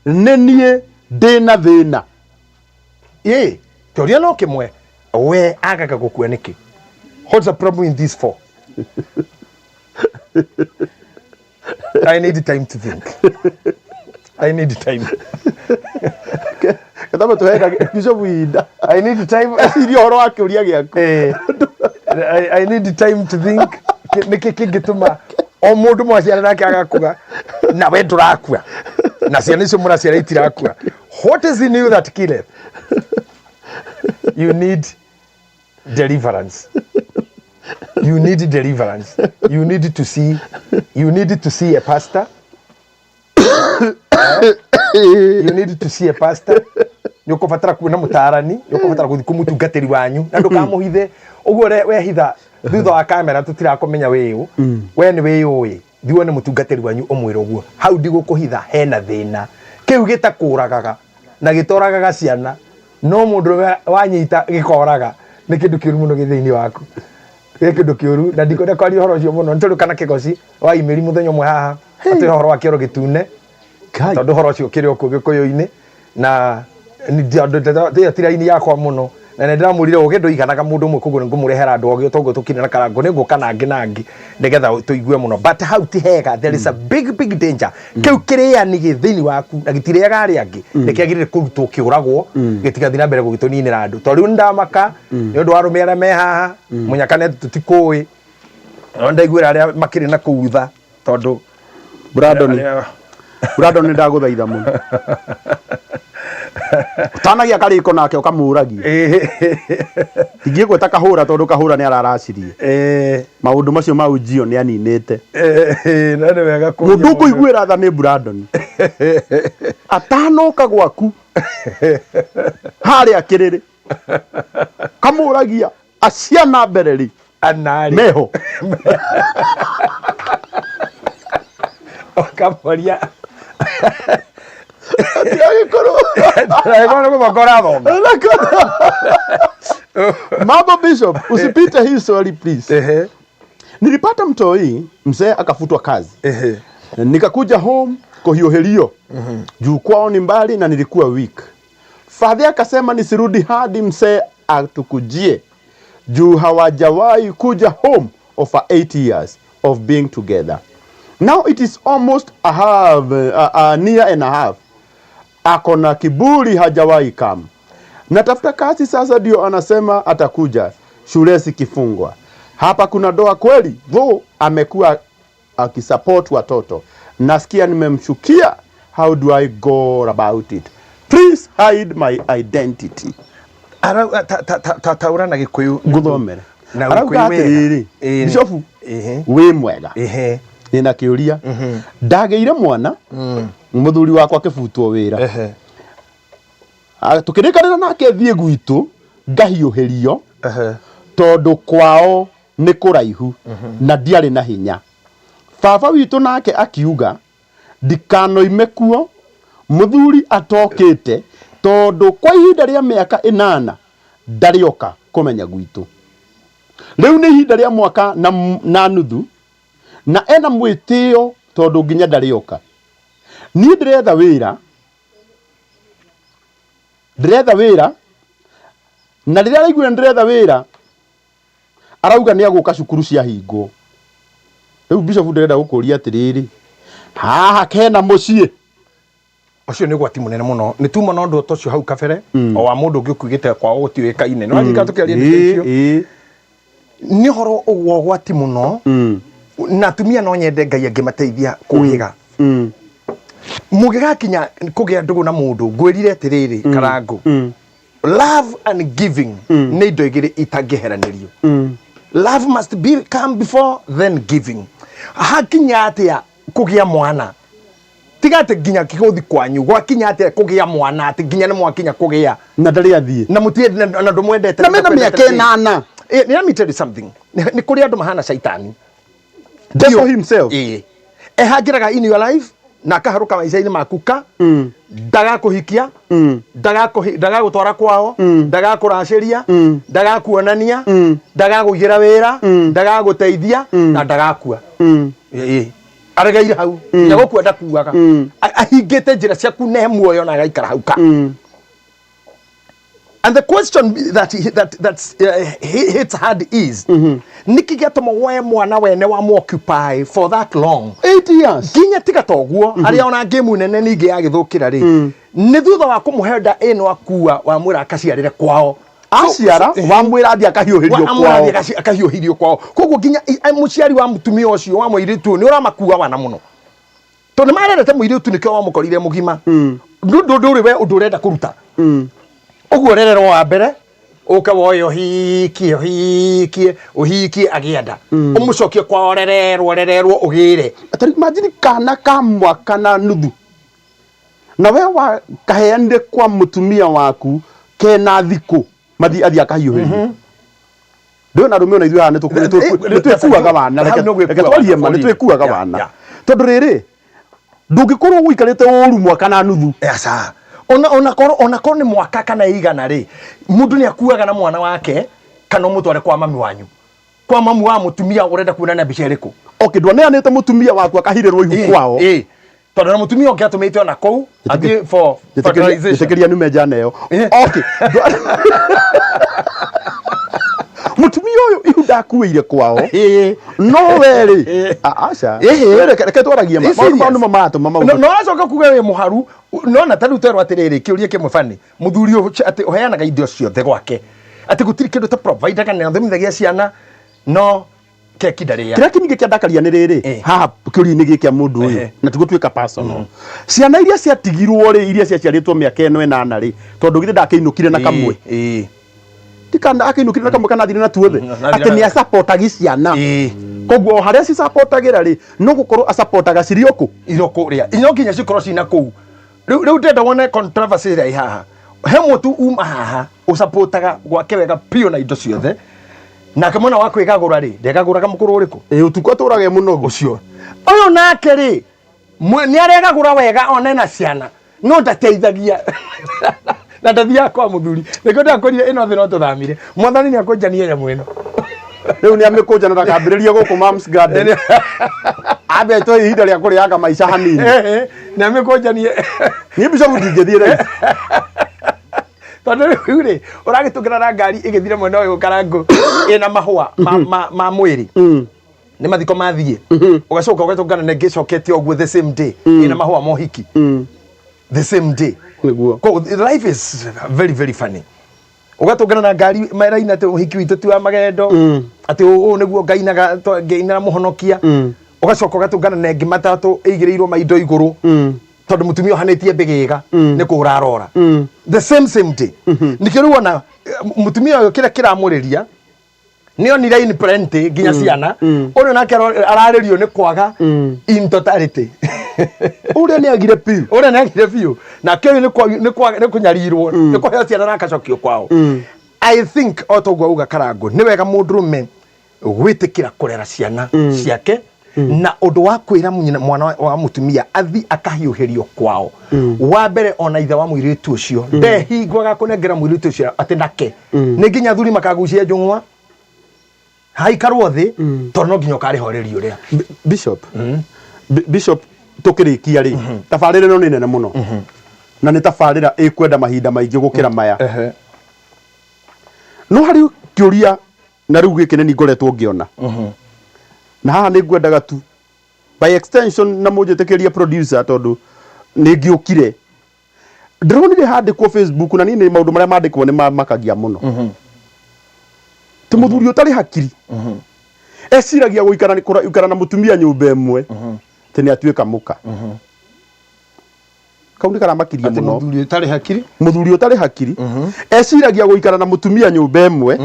nĩ niĩ ndĩ na thĩna? Ĩ, kĩũria no kĩmwe, we agaga gũkua nĩkĩ? What's the problem in these four? I need time to think. I need time. Gatambe tũhe Bishop ihinda I need time. Ecirie ũhoro wa kĩũria gĩaku. I need time to think. Nĩkĩ kĩngĩtũma o mũndũ mwaciara nake agakua na we ndũrakua, na ciana icio mũraciara itirakua? What is in you that killeth? You need deliverance. You need deliverance. You need to see a pastor. You need to see a pastor. Nĩ ũkũbatara kuona mũtaarani, nĩ ũkũbatara gũthiĩ kũmũtungatĩri wanyu, na ndũkamũhithe ũguo wehitha thutha wa kamera tũtirakũmenya wĩ ũ. We nĩ wĩyũĩ. Thiĩ wone mũtungatĩri wanyu, ũmwĩre ũguo, hau ndigũkũhitha, hena thĩna. Kĩu gĩtakũragaga na gĩtoragaga ciana, no mũndũ wanyita gĩkoraga, nĩ kĩndũ kĩũru mũno gĩ thĩinĩ waku, gĩ kĩndũ kĩũru, na ndikwenda kwaria ũhoro ũcio mũno, nĩ tondũ kana kĩgoci wa imĩri mũthenya ũmwe haha atwĩre ũhoro wa kĩoro gĩtune, tondũ ũhoro ũcio ũkĩrĩ o kũu gĩkũyũ-inĩ, na ĩyo ti raini yakwa mũno. Na nĩ ndĩramwĩrire ũgĩ ndũiganaga mũndũ ũmwe, koguo nĩ ngũmũrehera andũ ogĩ toguo tũkire na Karangũ, nĩ ngũka na angĩ na angĩ nĩgetha tũigue mũno. But hau ti hega, there is a big big danger. Kĩu kĩrĩani gĩ thĩinĩ waku na gĩtirĩaga arĩa angĩ, nĩ kĩagĩrĩire kũrutwo kĩũragwo, gĩtigathiĩ na mbere gũgĩtũninĩra andũ. Tondũ rĩu nĩndamaka nĩ ũndũ wa arũme arĩa me haha mũnyakane, tũtikũĩ no ndaiguĩra arĩa makĩrĩ na kũu tha tondũ Brandon, Brandon nĩ ndagũthaitha mũno. Ũtanagia karĩko nake ũkamũragia. Ingĩgwĩta kahũra tondũ kahũra nĩ araracirie. Maũndũ macio ma ujio nĩ aninĩte. Na nĩ wega kũria Mũndũ ũkũiguĩra tha nĩ Brandon. Atanoka gwaku harĩa kĩrĩrĩ. Kamũragia aciana mbere rĩ anarĩ meho. Ũkamoria Agĩkorwo agĩkorwo nĩ gũthonga ũrathonga. Mambo Bishop, usipite hii story please. Nilipata mtoi, mzee akafutwa kazi. Nikakuja home kuhiũhĩrio. Juu kwao ni mbali na nilikuwa weak. Father akasema nisirudi hadi mzee atukujie. Juu hawajawahi kuja home over 8 years of being together. Now it is almost a half, a year and a half. Ako na kiburi hajawahi come. Natafuta kazi sasa ndio anasema atakuja shule zikifungwa. Hapa kuna doa kweli, though amekuwa akisupport watoto. Nasikia nimemshukia. How do I go about it? Please hide my identity. Arauga taura na Gĩkũyũ. Nguthomere. Na Arauga Gĩkũyũ wega. atĩrĩrĩ, Bishofu, wĩ mwega. Nĩna kĩũria. Ndagĩire mwana, mũthuri wakwa akĩbutwo wĩra. Tũkĩrĩkanĩra nake thiĩ gwitũ ngahiũhĩrio tondũ kwao nĩ kũraihu na ndiarĩ na hinya. Baba witũ nake akiuga ndikanoime kuo mũthuri atokĩte tondũ kwa ihinda rĩa mĩaka 8 ndarĩoka kũmenya gwitũ. Rĩu nĩ ihinda rĩa mwaka na nuthu na ena mwĩtĩo tondũ nginya ndarĩoka. Niĩ ndĩretha wĩra, ndĩretha wĩra na rĩrĩa araiguire ndĩretha wĩra arauga nĩ agũka cukuru ciahingwo. Rĩu Bishop ndĩrenda gũkũria atĩrĩrĩ, haha kena mũciĩ? Ũcio nĩ ũgwati mũnene mũno. Nĩ tuma na ũndũ ta ũcio hau kabere, o wa mũndũ ũngĩ ũkuigĩte kwao gũtiũĩkaine. Nĩ waririkana tũkĩaria ndeto icio? Nĩ ũhoro wa ũgwati mũno. Na atumia no nyende Ngai angĩmateithia kũhĩga. Mũngĩgakinya kũgĩa ndũgũ na mũndũ, ngwĩrire atĩrĩrĩ, Karangũ, love and giving nĩ indo igĩrĩ itangĩheranĩrio. Love must be come before then giving. Hakinya atĩa kũgĩa mwana? Tiga atĩ nginya kĩgũthi kwanyu, gwakinya atĩa kũgĩa mwana atĩ nginya nĩ mwakinya kũgĩa? Na ndarĩ athiĩ. Na mũtirĩ na ndũmwendete. Na mena mĩaka 8. Let me tell you something. Nĩ kũrĩ andũ mahana caitani. Devil himself. Ehangĩraga in your life na akaharũka maica-inĩ maku ka ndagakũhikia, ndagagũtwara kwao, ndagakũracĩria, ndagakuonania, ndagagũigĩra wĩra, ndagagũteithia na ndagakua. Aregeire hau nginya gũkua ndakuaga. Ahingĩte njĩra ciaku ne muoyo na agaikara hau ka. And the question that hits hard is, niki gĩatũma woe mwana wene wa occupy for that long? 8 years. Nginya tiga toguo, harĩa ona ngĩmu nene ningĩ yagĩthũkĩra rĩ, nĩ thutha wa kũmũhe nda ĩno akua wamwĩra akaciarĩre kwao. Aciara wamwĩra athiĩ akahiũhĩrio kwao. Akahiũhĩrio kwao. Koguo nginya mũciari wa mũtumia ũcio wa mũirĩtu ũyũ nĩ ũramakua wana mũno. Tondũ nĩ marerete mũirĩtu nĩkĩo wamũkorire mũgima. Ndũ ndũrĩ we ũndũ ũrenda kũruta. Ũguo rererwo wa mbere ũke woe ũhikie ũhikie ũhikie agĩe nda. Ũmũcokie kwao rererwo rererwo ũgĩre. Atari imagine kana ka mwaka na nuthu. Na we wa kaheanire kwa mũtumia waku kena thikũ mathi athiĩ akahiũhĩrio. Ndĩrona arũme ona ithuĩ haha nĩ twĩkuaga wana, reke twarie ma, nĩ twĩkuaga wana. Tondũ rĩrĩ, ndũngĩkorwo ũikarĩte ũru mwaka na nuthu. Aca. Ona korwo nĩ mwaka kana igana rĩ, mũndũ nĩ akuaga na mwana wake kana ũmũtware kwa mami wanyu. Kwa mamu wa mũtumia ũrenda kuonania mbica ĩrĩkũ? Okay, ndwaneanĩte mũtumia waku akahirĩrwo ihu kwao. Tondũ na mũtumia ũngĩ atũmĩte ona kũu athiĩ for fertilization. Njĩtĩkĩria nume njana ĩyo. Okay, mũtumia ũyũ ihu ndakuĩire kwao. No we rĩ, aca. Ĩhĩ. We reke twaragie ma. Ĩ Maũndũ serious? mau nĩmo maratũma No maũndũ. no ũracoka kuga wĩ mũharu nona ta rĩu twerwo atĩrĩrĩ, kĩũria kĩmwe bani mũthuri ũyũ atĩ ũheanaga indo ciothe gwake, atĩ gũtirĩ kĩndũ ta provider kana athomithagia ciana, no keki ndarĩa. Kĩrĩa kĩningĩ kĩandakaria nĩ rĩrĩ, haha kĩũria-inĩ gĩkĩ kĩa mũndũ ũyũ, na tigũtuĩka personal, ciana iria ciatigirwo rĩ, iria ciaciarĩtwo mĩaka ĩno ĩnana rĩ, tondũ githĩ ndakĩinũkire na kamwe? Tikana akĩinũkire na kamwe kana athire na tuothe? Athire Atĩ nĩ acapotagi ciana. Koguo o harĩa cicapotagĩra rĩ, no gũkorwo acapotaga cirĩ o kũ? Irio kũrĩa no nginya cikorwo cina kũu. Rĩu ndĩrenda wone controversy ĩrĩa ĩ haha. He mũtu uma haha ũcapotaga gwake wega biũ na indo ciothe, nake mwena wa kwĩgagũra rĩ, ndegagũraga mũkũrũ ũrĩkũ? Ĩ ũtukũ atũrage mũnogu. Ũcio ũyũ nake rĩ, nĩ aregagũra wega one na ciana, no ndateithagia na ndathiaga kwa mũthuri. Nĩkĩo ndakwĩrire ĩno thĩ no tũthamire. Mwathani nĩ akũnjania nyamũ ĩno. Rĩu nĩ amĩkũnja na ndakambĩrĩria gũkũ Mom's Garden. Ambe atwe ihinda rĩa kũrĩanga maica hanini. Nĩ amĩkũnjanie. Niĩ Bishop ndingĩthiĩ raithi. Tondũ rĩu rĩ, ũragĩtũngana na ngari ĩgĩthire mwena ũyũ Karangũ ĩna mahũa ma mwĩrĩ, nĩ mathiko mathiĩ, ũgacoka ũgatũngana na ĩngĩ ĩcokete ũguo the same day ĩna mahũa ma ũhiki the same day. Nĩguo. Koguo life is very very funny. Ũgatũngana na ngari meraina atĩ ũhiki witũ ti wa magendo, atĩ ũũ nĩguo ngainaga ngainĩra mũhonokia. Ũgacoka ũgatũngana na ĩngĩ matatũ ĩigĩrĩirwo maindo igũrũ, tondũ mũtumia ũhanĩtie mbĩgĩga nĩ kũra arora the same same day. Nĩkĩo rĩu ona mũtumia ũyũ kĩrĩa kĩramũrĩria nĩ onire in plenty nginya ciana. Ũrĩa nake ararĩrio nĩ kwaga in totality. Ũrĩa nĩ agire biũ. Ũrĩa nĩ agire biũ, nake ũyũ nĩ kũnyarirwo, nĩ kũheo ciana na akacokio kwao. I think o toguo auga Karangũ, nĩ wega mũndũrũme gwĩtĩkĩra kũrera ciana ciake, na ũndũ wa kwĩra mwana wa mũtumia athi akahiũhĩrio kwao wa mbere, ona ithe wa mũirĩtu ũcio ndehingwaga kũnengera mũirĩtu ũcio atĩ nake nĩ nginya athuri makagucia njũng'wa haikarwo thĩ, tondũ no nginya ũkarĩhoreria ũrĩa. Bishop, Bishop, tukĩrĩkia rĩ, tabarĩra ĩno nĩ nene mũno na nĩ tabarĩra ĩkwenda mahinda maingĩ gũkĩra maya. No harĩ kĩũria na rĩu gĩkĩ nĩ niĩ ngoretwo ngĩona, na haha nĩ ngwendaga tu by extension na mũnjĩtĩkĩrie producer, tondũ nĩ ngĩũkire ndĩronire handĩkwo Facebook, na niĩ nĩ maũndũ marĩa mandĩkwo nĩ mamakagia mũno, ti mũthuri ũtarĩ hakiri eciragia gũikara na mũtumia nyũmba ĩmwe atĩ nĩ atuĩka mũka. Kau nĩ karamakirie Atĩ mũno. Mũthuri ũtarĩ hakiri. Mũthuri ũtarĩ hakiri eciragia gũikara na mũtumia nyũmba ĩmwe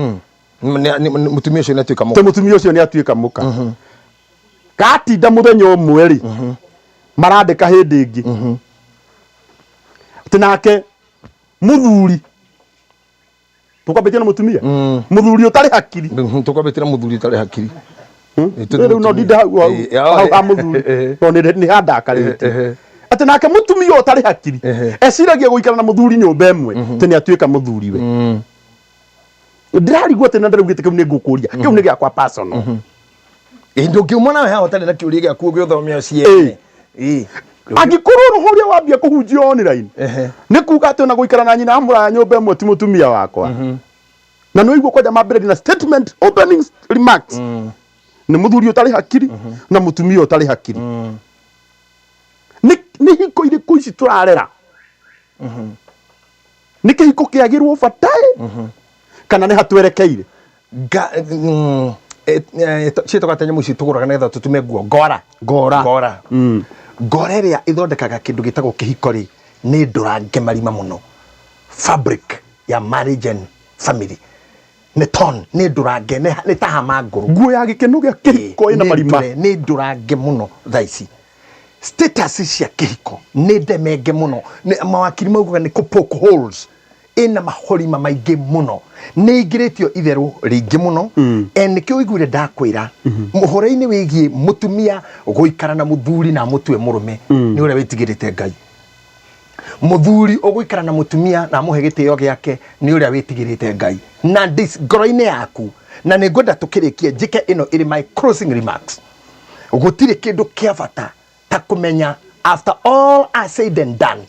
Mũtumia ũcio nĩ atuĩka atĩ mũka. Mũtumia ũcio nĩ atuĩka mũka. Gatinda mũthenya ũmwe rĩ, marandĩka hĩndĩ ĩngĩ atĩ nake mũthuri, tũkwambĩtie na mũtumia, mũthuri ũtarĩ hakiri. Tũkwambĩtie na mũthuri ũtarĩ hakiri. Rĩu no ndinde hau hau hau ha mũthuri, tondũ nĩ handakarĩtie, atĩ nake mũtumia ũtarĩ hakiri eciragia gũikara na mũthuri nyũmba ĩmwe atĩ nĩ atuĩka mũthuri we. Ndĩrarigwo atĩ na ndĩraugĩte kĩu nĩ ngũkũria, kĩu nĩ gĩakwa personal. Ĩ, ndũngiuma nawe haha ũtarĩ na kĩũria gĩaku ũgĩũthomia ciene. Ĩ. Angĩkorwo roho ũrĩa wambia kũhunjia online nĩ kuga atĩ ona gũikara na nyina wa mũraya nyũmba ĩmwe ti mũtumia wakwa, na nĩ waigua kwanja mambĩrĩria na statement, opening remarks, nĩ mũthuri ũtarĩ hakiri na mũtumia ũtarĩ hakiri. Nĩ hiko irĩkũ ici tũrarera? Nĩ kĩhiko kĩagĩrwo bataĩ kana nĩ hatwerekeire? Ciĩtagwo atĩa nyamũ ici tũgũraga nĩgetha tũtume nguo? Ngora. Ngora. Ngora. Ngora ĩrĩa ĩthondekaga kĩndũ gĩtagwo kĩhiko rĩ, nĩ ndũrange marima mũno. Fabric ya marriage and family nĩ ton, nĩ ndũrange, nĩ ta hama ngũrũ. Nguo ya gĩkeno gĩa kĩhiko ĩna Nĩ marima. Nĩ ndũrange mũno. Thaa ici status cia kĩhiko nĩ ndemenge mũno. Mawakiri maugaga nĩ kũ poke holes, ĩna mahorima maingĩ mũno, nĩ ingĩrĩtio itherũ rĩingĩ mũno. And nĩkĩo ũiguire ndakwĩra ũhoro-inĩ wĩgiĩ mũtumia gũikara na mũthuri na amũtue mũrũme, nĩ ũrĩa wĩtigĩrĩte Ngai. Mũthuri ũgũikara na mũtumia na amũhe gĩtĩo gĩake nĩ ũrĩa wĩtigĩrĩte Ngai na ndis ngoro-inĩ yaku. Na nĩ ngwenda tũkĩrĩkie njĩke ĩno ĩrĩ my closing remarks. Gũtirĩ kĩndũ kĩa bata ta kũmenya After all are said and done,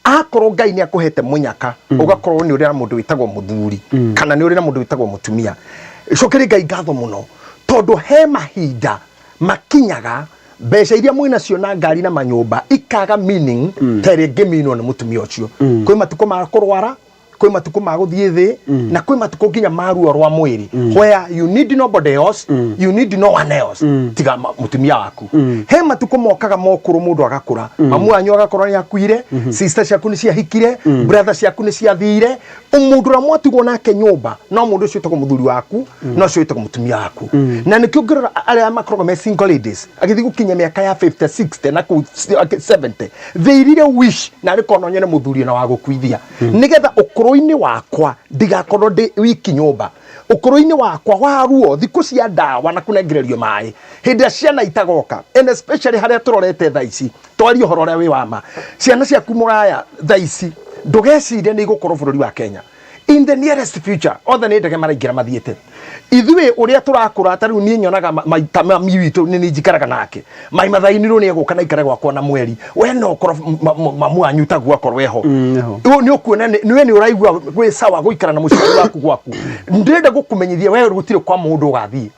akorwo Ngai nĩ akũhete mũnyaka, ũgakorwo nĩ ũrĩ na mũndũ wĩtagwo mũthuri kana nĩ ũrĩ na mũndũ wĩtagwo mũtumia, cokeria Ngai ngatho mũno, tondũ he mahinda makinyaga mbeca iria mwĩ nacio na ngari na manyũmba ikaga meaning ta ĩrĩa ĩngĩminwo nĩ mũtumia ũcio. Kwĩ matukũ ma kũrwara, kwĩ matukũ ma gũthiĩ thĩ, na kwĩ matukũ nginya ma ruo rwa mwĩrĩ where you need nobody else, you need no one else tiga mũtumia waku. He matukũ mokaga mokũrũ, mũndũ agakũra, mamu wanyu agakorwo nĩ akuire, sister ciaku nĩ ciahikire, brother ciaku nĩ ciathire, mũndũ ũrĩa mwatigwo nake nyũmba no mũndũ ũcio wĩtagwo mũthuri waku, no ũcio wĩtagwo mũtumia waku. Na nĩkĩo ũngĩrora arĩa makoragwo me single ladies, agĩthiĩ gũkinya mĩaka ya 50, 60 na kũu 70, they really wish na arĩ korwo no nyone mũthuri na wa gũkuithia, nĩgetha ũkũrũ-inĩ wakwa ndigakorwo ndĩ wiki nyũmba, ũkũrũ-inĩ wakwa wa ruo, thikũ cia ndawa na kũnengererio maĩ hĩndĩ ĩrĩa ciana itagoka. And especially harĩa tũrorete thaa ici, twarie ũhoro ũrĩa wĩ wa ma, ciana ciaku mũraya thaa ici ndũgecirie nĩ igũkorwo bũrũri wa Kenya in the nearest future. Othe nĩ ndege maraingĩra mathiĩte. Ithuĩ ũrĩa tũrakũra, ta rĩu niĩ nyonaga maita mami witũ nĩ niĩ njikaraga nake, mai mathainirwo nĩ egũka na ikare gwakwa na mweri. We no ũkorwo mamu wanyu taguo akorwo eho. Nĩho. Ũyũ nĩ ũkuona nĩ we nĩ ũraigua gwĩ sawa gũikara na mũciari waku gwaku. Ndĩrenda gũkũmenyithia we gũtirĩ kwa mũndũ ũgathiĩ,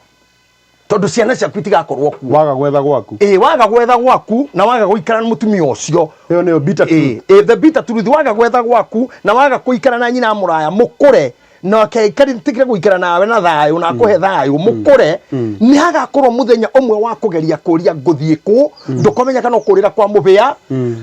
tondũ ciana ciaku itigakorwo kuo. Waga gwetha gwaku. Ĩ, waga gwetha gwaku na waga gũikara na mũtumia ũcio. Ĩyo nĩyo bitter truth. Ĩ, the bitter truth, waga gwetha gwaku na waga kũikara na nyina mũraya mũkũre nake tigire gũikara nawe na thayũ na akũhe thayũ mũkũre, nĩ hagakorwo mũthenya ũmwe wa kũgeria kũria ngũthiĩ kũ, ndũkomenya kana ũkũrĩra kwa mũbĩa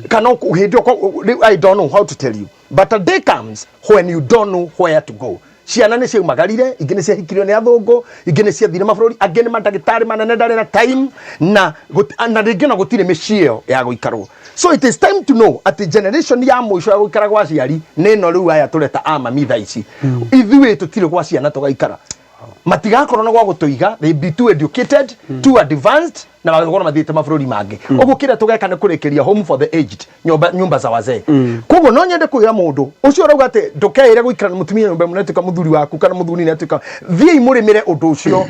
kana hĩndĩ ĩyo rĩu. I don't know how to tell you, but a day comes when you don't know where to go. Ciana nĩ ciaumagarire, ingĩ nĩ ciahikirio nĩ athũngũ, ingĩ nĩ ciathire mabũrũri, angĩ nĩ mandagĩtarĩ manene, ndarĩ na time na na rĩngĩ ona gũtirĩ mĩciĩ ĩyo ya gũikarwo. So it is time to know atĩ generation ya mũico ya gũikara gwa aciari nĩ ĩno rĩu aya tũreta a mami thaa ici. Ithuĩ tũtirĩ gwa ciana tũgaikara, matigakorwo na gwa gũtũiga. They be too educated, too advanced, na magakorwo mathiĩte mabũrũri mangĩ. Ũguo kĩrĩa tũgeka nĩ kũrĩkĩria home for the aged, nyũmba, nyumba za wazee. Koguo no nyende kwĩra mũndũ ũcio ũrauga atĩ ndũkeĩre gũikara na mũtumia nyũmba ĩmwe nĩatuĩka mũthuri waku kana mũthuri nĩatuĩka, thiĩi mũrĩmĩre ũndũ ũcio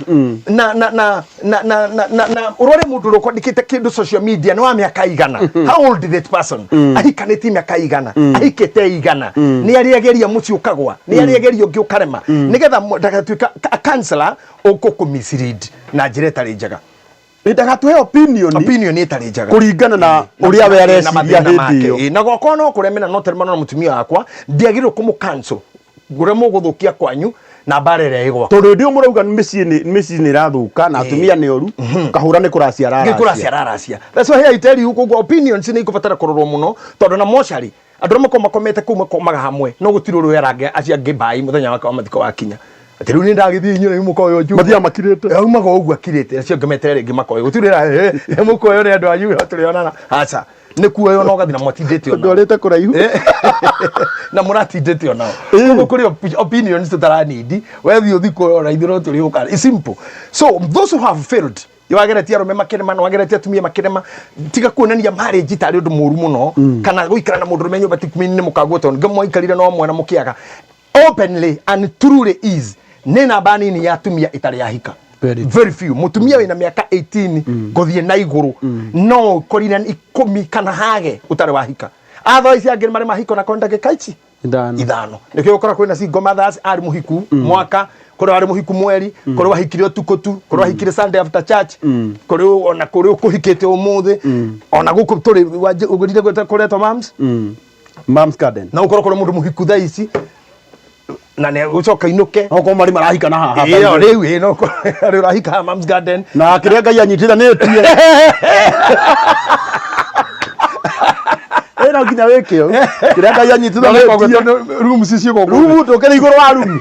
na na na na na na na na ũrore mũndũ ũrĩa ũkwandĩkĩte kĩndũ social media nĩ wa mĩaka igana. How old is that person? Ahikanĩtie mĩaka igana, ahikĩte igana, nĩ arĩ ageria mũciĩ ũkagwa, nĩ arĩ ageria ũngĩ ũkarema, nĩgetha ndagatuĩka a counselor ũkũkũ mislead na njĩra ĩtarĩ njega. Ndagatuhe opinion. Opinion ĩtarĩ njega. Kũringana na ũrĩa we na areciria mathĩna hĩndĩ make. ĩyo. Ĩ, na gwakwa no kũremena no teremana na mũtumia wakwa, ndiagĩrĩirwo kũmũ cancel ũrĩa mũgũthũkia kwanyu na mbara ĩrĩa ĩ gwakwa. Tondũ hĩndĩ ĩyo mũrauga mĩciĩ nĩ ĩrathũka na atumia nĩ oru, kahũra nĩ kũracia gĩkũracia aracia. Raracia. That's why I tell you, koguo opinions nĩ ikũbatara kũrorwo mũno, tondũ na mocarĩ andũ arĩa makoragwo makomete kũu makomaga hamwe, no gũtirĩ ũrĩa ũrange acio angĩ mbai mũthenya wake wa mathiko wakinya atĩ rĩu nĩ ndagĩthiĩ inyuĩ rĩu mũkoyo njuu. Mathiaga makirĩte. Aumaga ũguo akirĩte, acio angĩ meterere rĩngĩ makoyo, gũtirĩ ũrĩa mũkoyo nĩ andũ anyu tũrĩonana, aca nĩ kuoyo na ũgathiĩ na mwatindĩte onao. Ndwarĩte kũraihu. Na mũratindĩte onao. Koguo kũrĩ opinions tũtaranindi, we thiĩ ũthi kuoya ona ithuĩ no tũrĩũka. It's simple. So those who have failed, wageretie arũme makĩrema na wageretie atumia makĩrema, tiga kuonania marriage tarĩ ũndũ mũru mũno kana gũikara na mũndũ ũrũme nyũmba ti nĩ mũkaguo, tondũ nĩngĩ mwaikarire no mwana mũkĩaga. Openly and truly is nĩ namba nini ya atumia ĩtarĩ yahika. Very Very few. Mũtumia wĩna mĩaka 18 gũthiĩ na igũrũ no ũkorire 10 kana hage ũtarĩ wahika. Otherwise angĩ marĩ mahiko na kwa ndagĩka ici 5. 5. Nĩkĩo ũkora kwĩna single mothers, arĩ mũhiku mwaka, kũrĩ warĩ mũhiku mweri, kũrĩ wahikire ũtukũ tu, kũrĩ wahikire Sunday after church, kũrĩ ona kũrĩ ũkũhikĩte ũmũthĩ, ona gũkũ tũrĩ ũgũrire kũretwo moms. Mom's Garden. Na ũkorwo kũrĩ mũndũ mũhiku thaa ici na nĩ gũcoka inũke. Okorwo marĩ marahika na haha. Ĩyo rĩu ĩ no rĩu ũrahika haha Mom's Garden. Na kĩrĩa Ngai anyitithanĩtie ĩno nginya wĩke ũũ. Kĩrĩa Ngai anyitithanĩtie. Rooms icio gũkũ. Rumu tũkĩrĩ igũrũ wa rumu.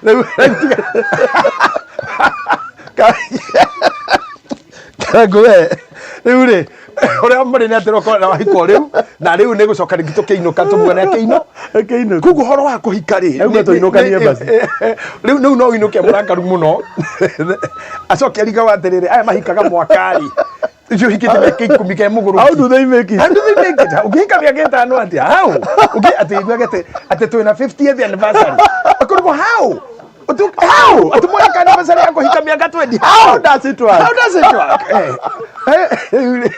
Rĩu tiga Karangu we, rĩu rĩ ũrĩa marĩ nĩ atĩ ũkorwo na wahiko rĩu na rĩu nĩ gũcoka rĩngĩ tũkĩinũka tũmuone akĩino. Akĩinũka. Koguo ũhoro wa kũhika rĩ Auga tũinũkanie basi. Rĩu no ũinũke mũrakaru mũno, acoke arigagwo atĩrĩrĩ, aya mahikaga mwaka rĩ, ũcio ũhikĩte mĩaka 10 ke mũgũrũki. How do they make it? How do they make it? Ũngĩhika mĩaka 5 atĩa? How? Ũngĩ atĩ iguage atĩ twĩna 50th anniversary. Akorwo how? How? Atĩ mwaka anniversary ya kũhika mĩaka 20. How does it work? How does it work? Eh. Eh, rĩu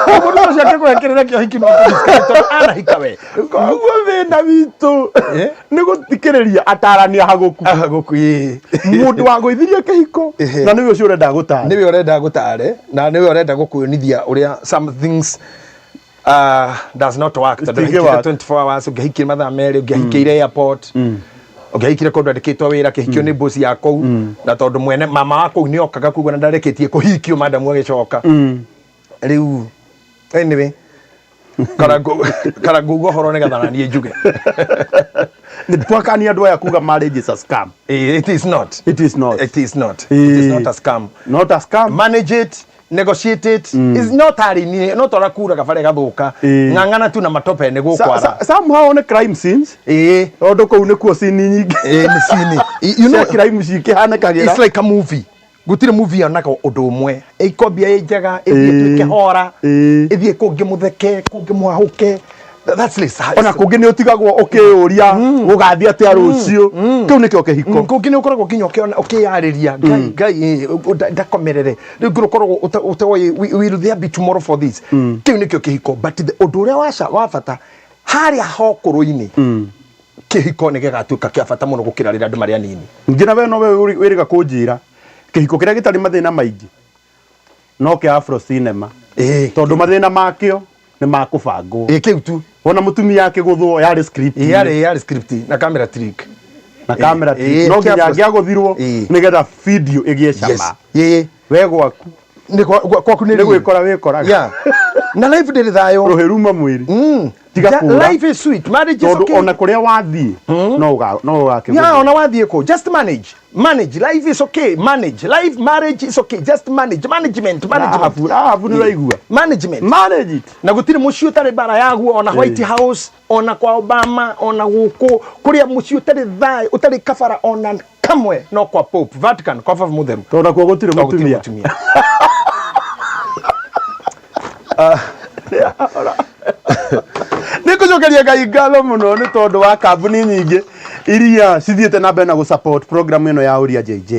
mũndũ ũcio akĩgwekĩrĩra kĩo hiki no tondũ anahika we. Koguo thĩna witũ Eh? nĩ gũthikĩrĩria atarani ahagũku. Ahagũku ĩĩ. Mũndũ wagũithirie kĩhiko Ehe. na nĩwe ũcio ũrenda gũtara. Nĩwe ũrenda gũtare na nĩwe ũrenda gũkuonithia ũrĩa some things does not work tondũ Itingĩ ũhikire work. 24 hours ũngĩhikire mathaa merĩ ũngĩhikĩire airport ũngĩhikire kũndũ andĩkĩtwo wĩra kĩhikio nĩ boss ya kũu na tondũ mwene mama wa kũu nĩ okaga koguo na ndarekĩtie kũhikio madamu agĩcoka rĩu anyway karangũ ũhoro nĩgetha na niĩ njuge. Nĩ twakania andũ aya kuga marriage is a scam. It is not. It is not. It is not. It is not a scam. Not a scam. Manage it, negotiate it. It's not arĩ niĩ no tora kura kabare gathuka. Ng'ang'ana tu na matope nĩ gũkwara. Somehow nĩ crime scenes. Tondũ kũu nĩkuo scene nyingĩ. Ĩĩ nĩ scene. You know, cia crime cikĩhanĩkagĩra. It's like a movie. Gũtirĩ movie yonaga ũndũ ũmwe. Ĩkwambia ĩ njega, ĩthiĩ ĩtuĩke hora, ĩthiĩ kũngĩ mũtheke, kũngĩ mwahũke. That's less. Ona kũngĩ nĩ ũtigagwo ũkĩyũria gũgathiĩ atĩa rũciũ. Kĩu nĩkĩo kĩhiko. Kũngĩ nĩ ũkoragwo nginya ũkĩyarĩria Ngai Ngai ndakomerere. Rĩu ngũrũ ũkoragwo ũtoĩ will there be tomorrow for this. Kĩu nĩkĩo kĩhiko. But ũndũ ũrĩa wa bata harĩa hokũrũ-inĩ kĩhiko nĩ gĩgatuĩka kĩa bata mũno gũkĩra rĩrĩa andũ marĩ anini. Ningĩ na we no we wĩrĩga kũnjĩra kĩhiko kĩrĩa gĩtarĩ mathĩna maingĩ no kĩa Afro Cinema. Tondũ mathĩna makĩo nĩ makũbangwo. Ĩĩ kĩu tu. Wona mũtumia akĩgũthwo yarĩ script. Ĩĩ yarĩ script na camera trick. Na camera trick. No nginya angĩagũthirwo nĩgetha video ĩgĩe cama. Ĩĩ. We gwaku. Nĩ gwaku nĩ Nĩ gwĩkora wĩkoraga. Yeah. Na life ndĩrĩ thayũ. Rũhĩ ruma mwĩrĩ. Tiga kũra. Life is sweet. Marriage is okay. Tondũ ona kũrĩa wathiĩ no ũgakĩgũthwo. Yeah, ona wathiĩ kũ. Just manage. Manage. Life is okay. Manage. Life, marriage is okay. Just manage. Management. Management. Rahabu nĩ ũraigua. Management. Manage it. Na gũtirĩ mũciĩ ũtarĩ mbara yaguo ona White House ona kwa Obama ona gũkũ kũrĩa mũciĩ ũtarĩ thayũ ũtarĩ kabara ona kamwe no kwa Pope Vatican kwa Baba Mũtheru. Tondũ nakuo gũtirĩ mũtumia. Mũtumia. Nĩ ngũcokeria Ngai ngatho mũno nĩ tondũ wa kambuni nyingĩ iria cithiĩte na mbere na gũ-support program ĩno ya Ũria JJ.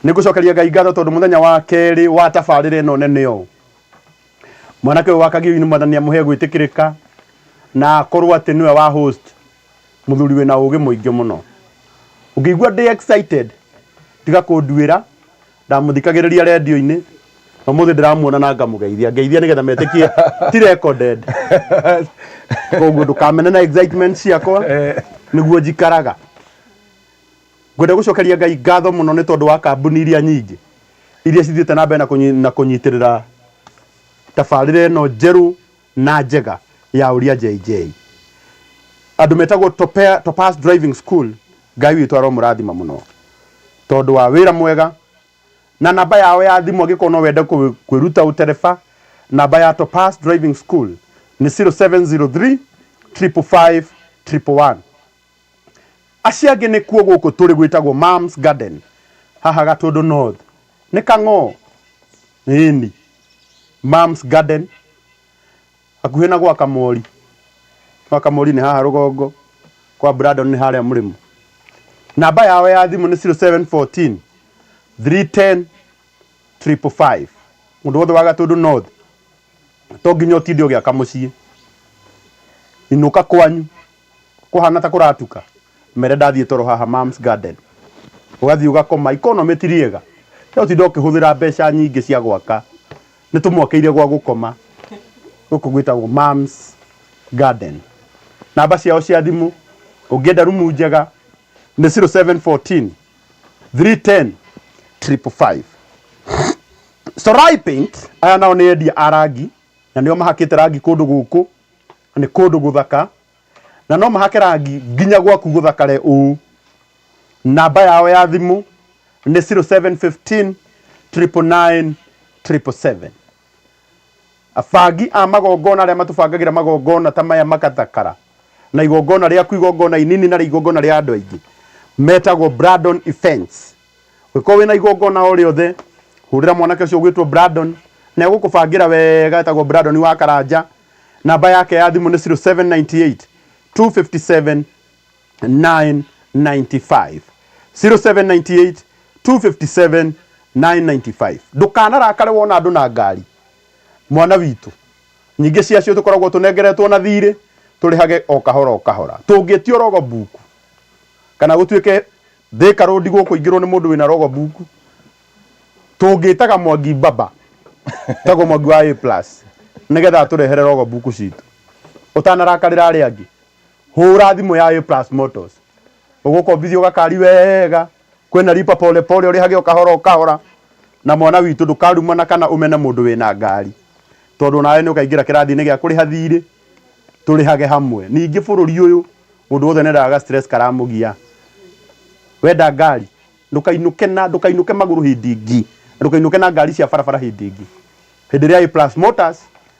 Nĩ ngũcokeria Ngai ngatho tondũ mũthenya wa kerĩ wa tabarĩra ĩno nene ũũ, mwanake ũyũ wa Kagĩu-inĩ Mwathani amũhe gwĩtĩkĩrĩka na akorwo atĩ nĩwe wa host, mũthuri wĩna ũgĩ mũingĩ mũno. Ũngĩigua ndĩ excited, tiga kũnduĩra, ndamũthikagĩrĩria redio-inĩ, na ũmũthĩ ndĩramuona na ngamũgeithia. Ngeithia nĩgetha metĩkie ti recorded. Koguo ndũkamene na excitement ciakwa, nĩguo njikaraga. Ngwenda gũcokeria Ngai ngatho mũno nĩ tondũ wa kambuni iria nyingĩ iria cithiĩte na mbere na kũnyitĩrĩra tabarĩra ĩno njerũ na njega ya Ũria JJ. Andũ metagwo Topaz Driving School, Ngai witũ aromũrathima mũno tondũ wa wĩra mwega na namba yao ya thimũ angĩkorwo no wende kwĩruta ũtereba, namba ya Topaz Driving School nĩ 0703 555 111. Acio angĩ nĩ kuo gũkũ tũrĩ gwĩtagwo Mom's Garden haha Gatũndũ North. Nĩ Kang'oo? Ĩni. Mom's Garden hakuhĩ na gwa Kamori. Gwa Kamori nĩ haha rũgongo, kwa Brandon nĩ harĩa mũrĩmo. Namba yao ya thimũ nĩ 0714 310 555. Mũndũ wothe wa Gatũndũ North to nginya ũtinde ũgĩaka mũciĩ. Inũka kwanyu kũhana ta kũratuka, mere ndathiĩ toro haha Mom's Garden. Ũgathiĩ ũgakoma, economy ti rĩega. Tiga gũtinda ũkĩhũthĩra mbeca nyingĩ cia gwaka. Nĩ tũmwakĩire gwa gũkoma. Gũkũ gwĩtagwo Mom's Garden. Namba ciao cia thimũ, ũngĩenda rumu njega, nĩ 0714 310 555. Sorai Paint, aya nao nĩ endia a rangi, na nĩo mahakĩte rangi kũndũ gũkũ, na nĩ kũndũ gũthaka, na no mahake rangi nginya gwaku gũthakare ũũ. Namba yao ya thimũ nĩ 0715 999 777. Abangi a magongona arĩa matũbangagĩra magongona ta maya makathakara, na igongona rĩaku igongona inini na igongona rĩa andũ aingĩ, metagwo Brandon Events. Ũngĩkorwo wĩna igongona o rĩothe, hũrĩra mwanake ũcio ũgwĩtwo Brandon, na egũkũbangĩra wega, etagwo Brandon wa Karanja. Namba yake ya thimũ nĩ 0798 257 995. 0798 257 995. Ndũkanarakare wona andũ na ngari, mwana witũ. Nyingĩ ciacio tũkoragwo tũnengeretwo na thirĩ, tũrĩhage o kahora o kahora. Tũngĩtio rogo buku kana gũtuĩke Thika Road gũkũingĩrwo nĩ mũndũ wĩna rogo buku, tũngĩtaga Mwangi Baba, tagwo Mwangi wa A plus, nĩgetha atũrehere rogo buku citũ. Ũtanarakarĩra arĩa angĩ, hũra thimũ ya A plus Motors, ũgũkombithio gakari wega, kwĩna lipa pole pole, ũrĩhage o kahora o kahora. Na mwana witũ, ndũkarumana kana ũmene mũndũ wĩna ngari, tondũ nawe nĩ ũkaingĩra kĩrathi-inĩ gĩa kũrĩha thirĩ, tũrĩhage hamwe. Ningĩ bũrũri ũyũ mũndũ wothe nĩendaga stress karamũgia. Wenda ngari, ndũkainũke na ndũkainũke magũrũ hĩndĩ ĩngĩ, ndũkainũke na ngari cia barabara hĩndĩ ĩngĩ. Hĩndĩ ĩrĩa A plus Motors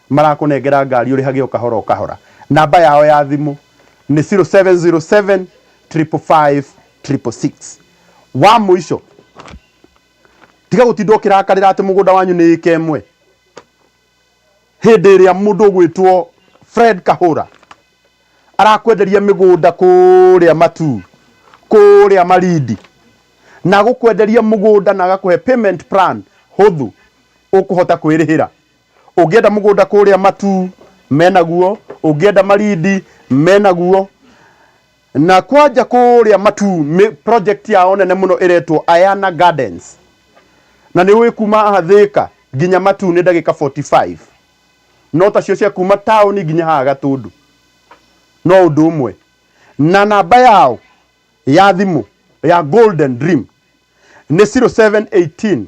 marakũnengera ngari ũrĩhage o kahora o kahora. Namba yao ya thimũ nĩ 0707 555 666. Wa mũico, tiga gũtinda ũkĩrakarĩra atĩ mũgũnda wanyu nĩ ĩka ĩmwe. Hĩndĩ ĩrĩa mũndũ ũgwĩtwo Fred Kahũra arakwenderia mĩgũnda kũrĩa Matuu, kũrĩa Malindi, na agũkwenderia mũgũnda na agakũhe payment plan hũthũ ũkũhota kwĩrĩhĩra. Ũngĩenda mũgũnda kũrĩa Matuu menaguo, ũngĩenda Malindi menaguo. Na kwanja kũrĩa Matuu project yao nene mũno ĩretwo Ayana Gardens, na nĩ ũĩ kuma haha Thika nginya Matuu nĩ ndagĩka 45, no tacio cia kuma taũni nginya haha Gatũndũ no ũndũ ũmwe. Na namba yao ya thimũ ya Golden Dream nĩ 0718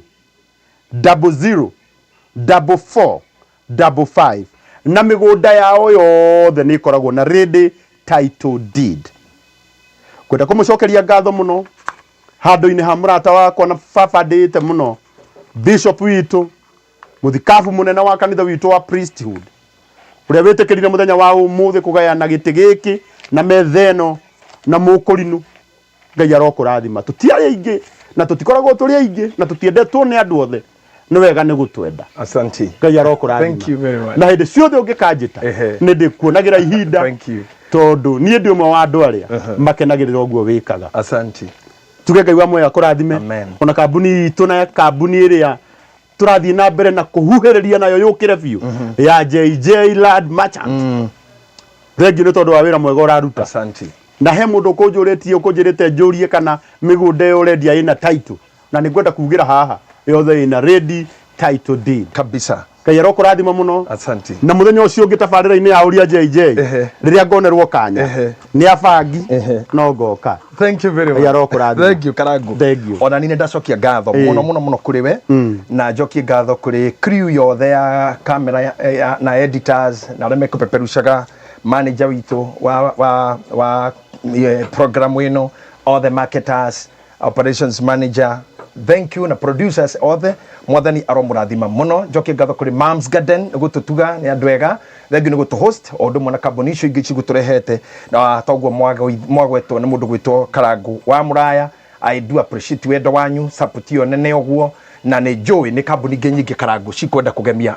00 44 55, na mĩgũnda yao yothe nĩ ĩkoragwo na ready title deed. Kwenda kũmũcokeria ngatho mũno handũ-inĩ ha mũrata wakwa na baba ndĩĩte mũno, bishop witũ, mũthikabu mũnene wa kanitha witũ wa priesthood, ũrĩa wĩtĩkĩrire mũthenya wa ũmũthĩ kũgayana gĩtĩ gĩkĩ na metha ĩno na mũkũrinũ. Ngai arokũrathima. Tũtiarĩ aingĩ na tũtikoragwo tũrĩ aingĩ na tũtiendetwo nĩ andũ othe, nĩ wega nĩ gũtwenda. Asante. Ngai arokũrathima. Thank you very much. Na hĩndĩ ciothe ũngĩkanjĩta, nĩ ndĩkuonagĩra ihinda. Thank you. Tondũ niĩ ndĩ ũmwe wa andũ arĩa makenagĩrĩra ũguo wĩkaga. Asante. Tuge Ngai wa muoyo akũrathime. Amen. Ona kambuni itũ na kambuni ĩrĩa tũrathiĩ na mbere na kũhuhĩrĩria nayo yũkĩre biũ ya JJ Land Merchant, thengiũ nĩ tondũ wa wĩra mwega ũraruta. Asante. Na he mũndũ ũkũnjũrĩtie, ũkũnjĩrĩte njũrie kana mĩgũnda ĩyo ũrendia ĩna title, na nĩ ngwenda kugĩra haha yothe ĩna ready title deed. Kabisa. Ngai arokũrathima mũno. Asante. Na mũthenya ũcio ũngĩ tabarĩra-inĩ ya ũria JJ, rĩrĩa ngonerwo kanya nĩ abangi, no ngoka. Thank you very much. Ngai arokũrathima. Thank you, Karangu. Thank you. Ona niĩ nĩ ndacokia ngatho mũno mũno mũno kũrĩ we, na njokie ngatho kũrĩ crew yothe ya camera na editors na arĩa mekũpeperushaga, manager witũ wa program ĩno, all the marketers, operations manager, thank you, na producers othe. Mwathani aromũrathima mũno. Njokie ngatho kũrĩ Moms Garden nĩ gũtũtuga, nĩ andũ ega, thank you nĩ gũtũ host, o ũndũ ũmwe na kambuni icio ingĩ cigũtũrehete, na toguo mwagwetwo nĩ mũndũ gwĩtwo Karangu wa Mũraya. I do appreciate wendo wanyu, support ĩyo nene ũguo, na nĩ njũĩ nĩ kambuni ingĩ nyingĩ, Karangu, cikwenda kũgemia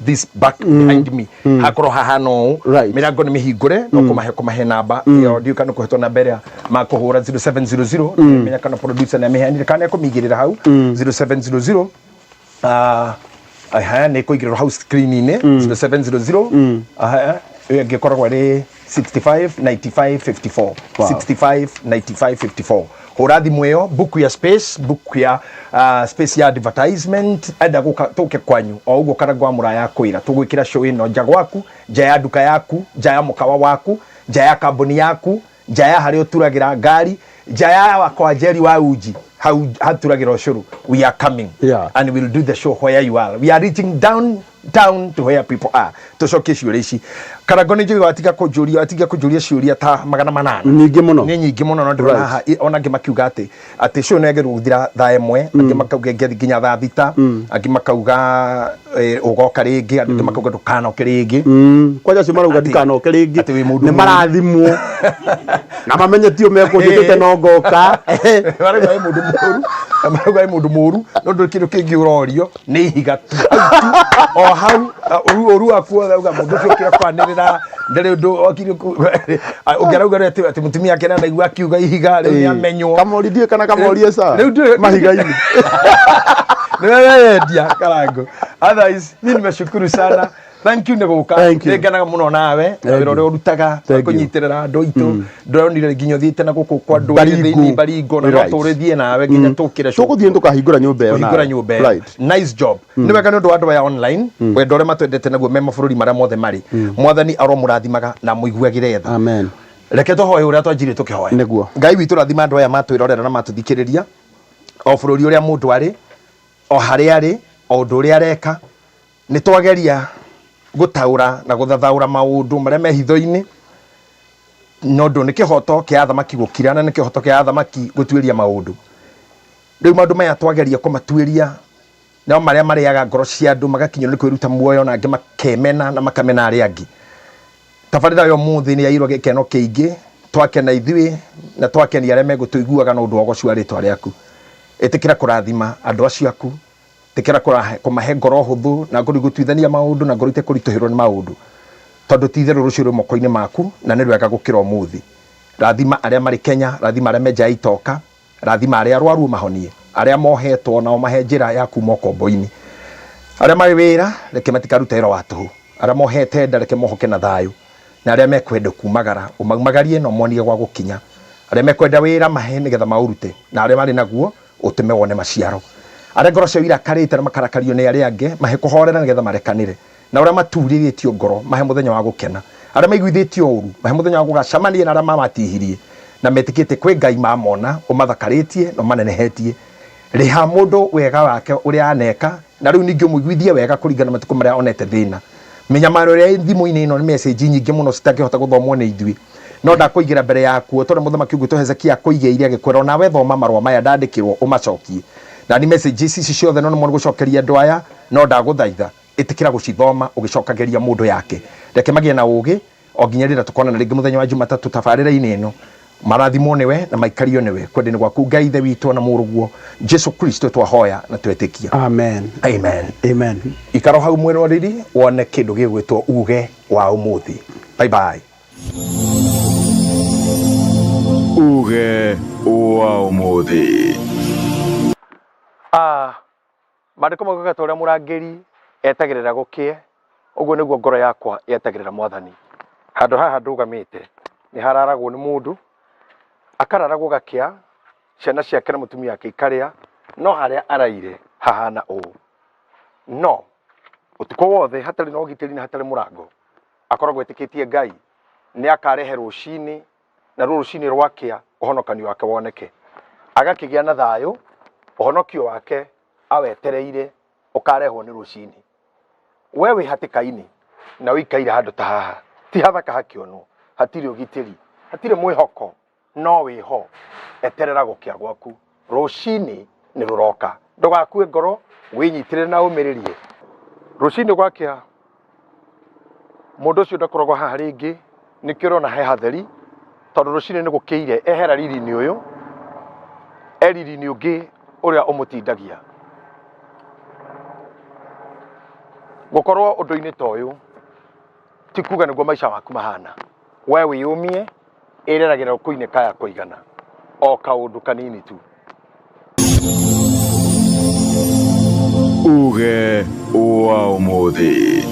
this back behind me hakorwo hahana ũũ. Mĩrango nĩ mĩhingũre, no kũmahe namba ĩyo. Ndiũĩ kana kũhetwo namba ĩrĩa makũhũra 0700. Menya kana producer nĩ amĩheanire kana nĩ ekũmĩigĩrĩra hau 0700. Aha, nĩ kũigĩrĩrwo hau screen-inĩ 0700. Aha, ĩyo ĩngĩ ĩkoragwo ĩrĩ 65 95 54. 65 95 54. Hũra thimũ ĩyo, book ya space, book ya space ya advertisement. Enda gũka tũke kwanyu o ũguo Karangũ wa Mũraya kwĩra tũgwĩkĩra show ĩno nja gwaku, nja ya nduka yaku, nja ya mũkawa waku, nja ya kambuni yaku, nja ya harĩa ũturagĩra ngari, nja ya wakwa Njeri wa uji hau haturagĩra ũcũrũ. We are coming and we'll do the show where you are. We are reaching down down to where people are. Tũcokie ciũria ici, Karango. Nĩ njũĩ watiga kũnjũria ciũria ta 800. Nyingĩ mũno. Nĩ nyingĩ mũno, no ndĩrona haha ona angĩ makiuga atĩ show nĩ yagĩrĩirwo gũthira thaa 1, angĩ makauga ĩngĩathiĩ nginya thaa 6, angĩ makauga ũgoka rĩngĩ, angĩ makauga ndũkanoke rĩngĩ. Kwanja acio marauga ndikanoke rĩngĩ atĩ wĩ mũndũ nĩ mũũru. Marathimwo na mamenye tio mekũnjĩtĩte no ngoka. Marauga wĩ mũndũ mũũru, na marauga wĩ mũndũ mũũru, no ndũrĩ kĩndũ kĩngĩ ũrorio, nĩ ihiga tu. Hau tu. O hau ũru ũru waku wothe auga mũndũ ũcio okire kwanĩrĩra ndarĩ ũndũ okire ũngĩ arauga rĩ atĩ mũtumia ake nanaigua akiuga ihiga rĩu nĩamenywo. Kamori ndiũĩ kana kamorie ca Rĩu ndũĩ- mahiga-inĩ. Nĩwe weyendia Karango. Otherwise, mi nimeshukuru sana. Thank you nĩ gũka. Thank you. Nĩ ngenaga mũno nawe na Thank wĩra ũrĩa you. ũrutaga Thank you. kũnyitĩrĩra andũ aitũ. Ndĩronire nginya ũthiĩte na gũkũ kwa ndũrĩrĩ Baringo. thĩinĩ Baringo na no Right. tũrĩthiĩ nawe nginya tũkĩre cũkũ. Tũgũthiĩ tũkahingũra nyũmba ĩyo Kũhingũra nawe. nyũmba ĩyo. Right. Nice job. Nĩ wega nĩ ũndũ wa andũ aya online wendo ũrĩa matwendete naguo me mabũrũri marĩa mothe marĩ. Mwathani aromũrathimaga na mũiguagĩre tha. Amen. Reke tũhoe ũrĩa twanjirie tũkĩhoya. Nĩguo. Ngai witũ rathima andũ aya matwĩrorera na matũthikĩrĩria o bũrũri ũrĩa mũndũ arĩ o harĩa arĩ o ũndũ ũrĩa areka. Nĩ twageria gũtaũra na gũthathaũra maũndũ marĩa me hitho-inĩ no ũndũ nĩ kĩhoto kĩa athamaki gũkira na nĩ kĩhoto kĩa athamaki gũtuĩria maũndũ. Rĩu maũndũ maya twageria kũmatuĩria no marĩa marĩaga ngoro cia andũ magakinyĩrwo nĩ kwĩruta muoyo na angĩ makemena na makamena arĩa angĩ. Tabarĩra ya ũmũthĩ nĩ yaiyũrwo gĩkeno kĩingĩ, twakena ithuĩ na twakenia arĩa megũtũiguaga na ũndũ wa ũgoci wa rĩtwa rĩaku. Ĩtĩkĩra kũrathima andũ acio aku, ĩtĩkĩra kũmahe ngoro hũthũ na ngoro igũtuithania maũndũ na ngoro itekũritũhĩrwo nĩ maũndũ, tondũ ti itherũ rũciũ rwĩ moko-inĩ maku na nĩ rwega gũkĩra ũmũthĩ. Rathima arĩa marĩ Kenya, rathima arĩa me nja ya itoka, Rathima arĩa arwaru ũmahonie, arĩa mohetwo na ũmahe njĩra ya kuuma ũkombo-inĩ. Arĩa marĩ wĩra, reke matikarute wĩra wa tũhũ. Arĩa mohete nda, reke mohoke na thayũ. Na arĩa mekwenda kuumagara, ũmaumagarie na ũmonie gwa gũkinya. Arĩa mekwenda wĩra, mahe nĩgetha maũrute, na arĩa marĩ naguo, ũtũme wone maciaro. Arĩa ngoro ciao irakarĩte na makarakario nĩ arĩa angĩ, mahe kũhoorera nĩgetha marekanĩre. Na ũrĩa maturĩrĩtio ngoro, mahe mũthenya wa gũkena. Arĩa maiguithĩtio ũũru, mahe mũthenya wa gũgacemania na arĩa mamatihirie, na metĩkĩtie kwĩ Ngai mamona, ũmathakarĩtie na ũmanenehetie. Rĩha mũndũ wega wake ũrĩa aneka, na rĩu ningĩ ũmũiguithie wega kũringana na matukũ marĩa onete thĩna. Mĩnyamaro ĩrĩa ĩ thimũ-inĩ ĩno nĩ message nyingĩ mũno citangĩhota gũthomwo nĩ ithuĩ. No ndakũigĩra mbere yaku o ta ũrĩa mũthamaki ũgwĩtwo Hezekia akũigĩire agĩkwĩra, o nawe thoma marũa maya ndandĩkĩrwo ũmacokie. Na ni messages ici ciothe no nemwo nĩ gũcokeria andũ aya, no ndagũthaitha ĩtĩkĩra gũcithoma ũgĩcokagĩria mũndũ yake. Reke magĩe na ũũgĩ o nginya rĩrĩa tũkonana rĩngĩ mũthenya wa Jumatatũ tabarĩra-inĩ ĩno. Marathimwo nĩwe na maikario nĩwe kwenda-inĩ gwaku Ngai Ithe witũ na Mũrũguo Jesu Kristo twahoya na twetĩkia. Amen. Amen. Amen. Ikara hau mwĩroreri wone kĩndũ gĩgwĩtwo uge wa ũmũthĩ. Bye bye. Uge wa ũmũthĩ. Ah, Maandĩko maugaga ta ũrĩa mũrangĩri etagĩrĩra gũkĩe, ũguo nĩguo ngoro yakwa yetagĩrĩra Mwathani. Handũ haha ndũgamĩte nĩ hararagwo nĩ mũndũ, akarara gũgakĩa, ciana ciake na mũtumia wake ikarĩa, no harĩa araire hahana ũũ. No ũtukũ wothe hatarĩ na ũgitĩri na hatarĩ mũrango, akoragwo etĩkĩtie Ngai nĩ akarehe rũcinĩ, naruo rũcinĩ rwakĩa ũhonokanio wake woneke. Agakĩgĩa na thayũ, ũhonokio wake awetereire ũkarehwo nĩ rũcinĩ. We wĩ hatĩka-inĩ na ũikaire handũ ta haha, ti hathaka hakĩonwo, hatirĩ ũgitĩri, hatirĩ mwĩhoko, no wĩho, eterera gũkĩa gwaku. Rũcinĩ nĩ rũroka. Ndũgakue ngoro, wĩnyitĩrĩre na ũmĩrĩrie. Rũcinĩ gwakĩa, mũndũ ũcio ndakoragwo haha rĩngĩ, nĩkĩo ũrona he hatheri, tondũ rũcinĩ nĩ gũkĩire, ehera riri-inĩ ũyũ, e riri-inĩ ũngĩ ũrĩa ũmũtindagia. Gũkorwo ũndũ-inĩ ta ũyũ, ti kuga nĩguo maica maku mahana. We wĩyũmie, ĩreragĩra rũkũ-inĩ kaya kũigana, o kaũndũ kanini tu. Uge wa ũmũthĩ.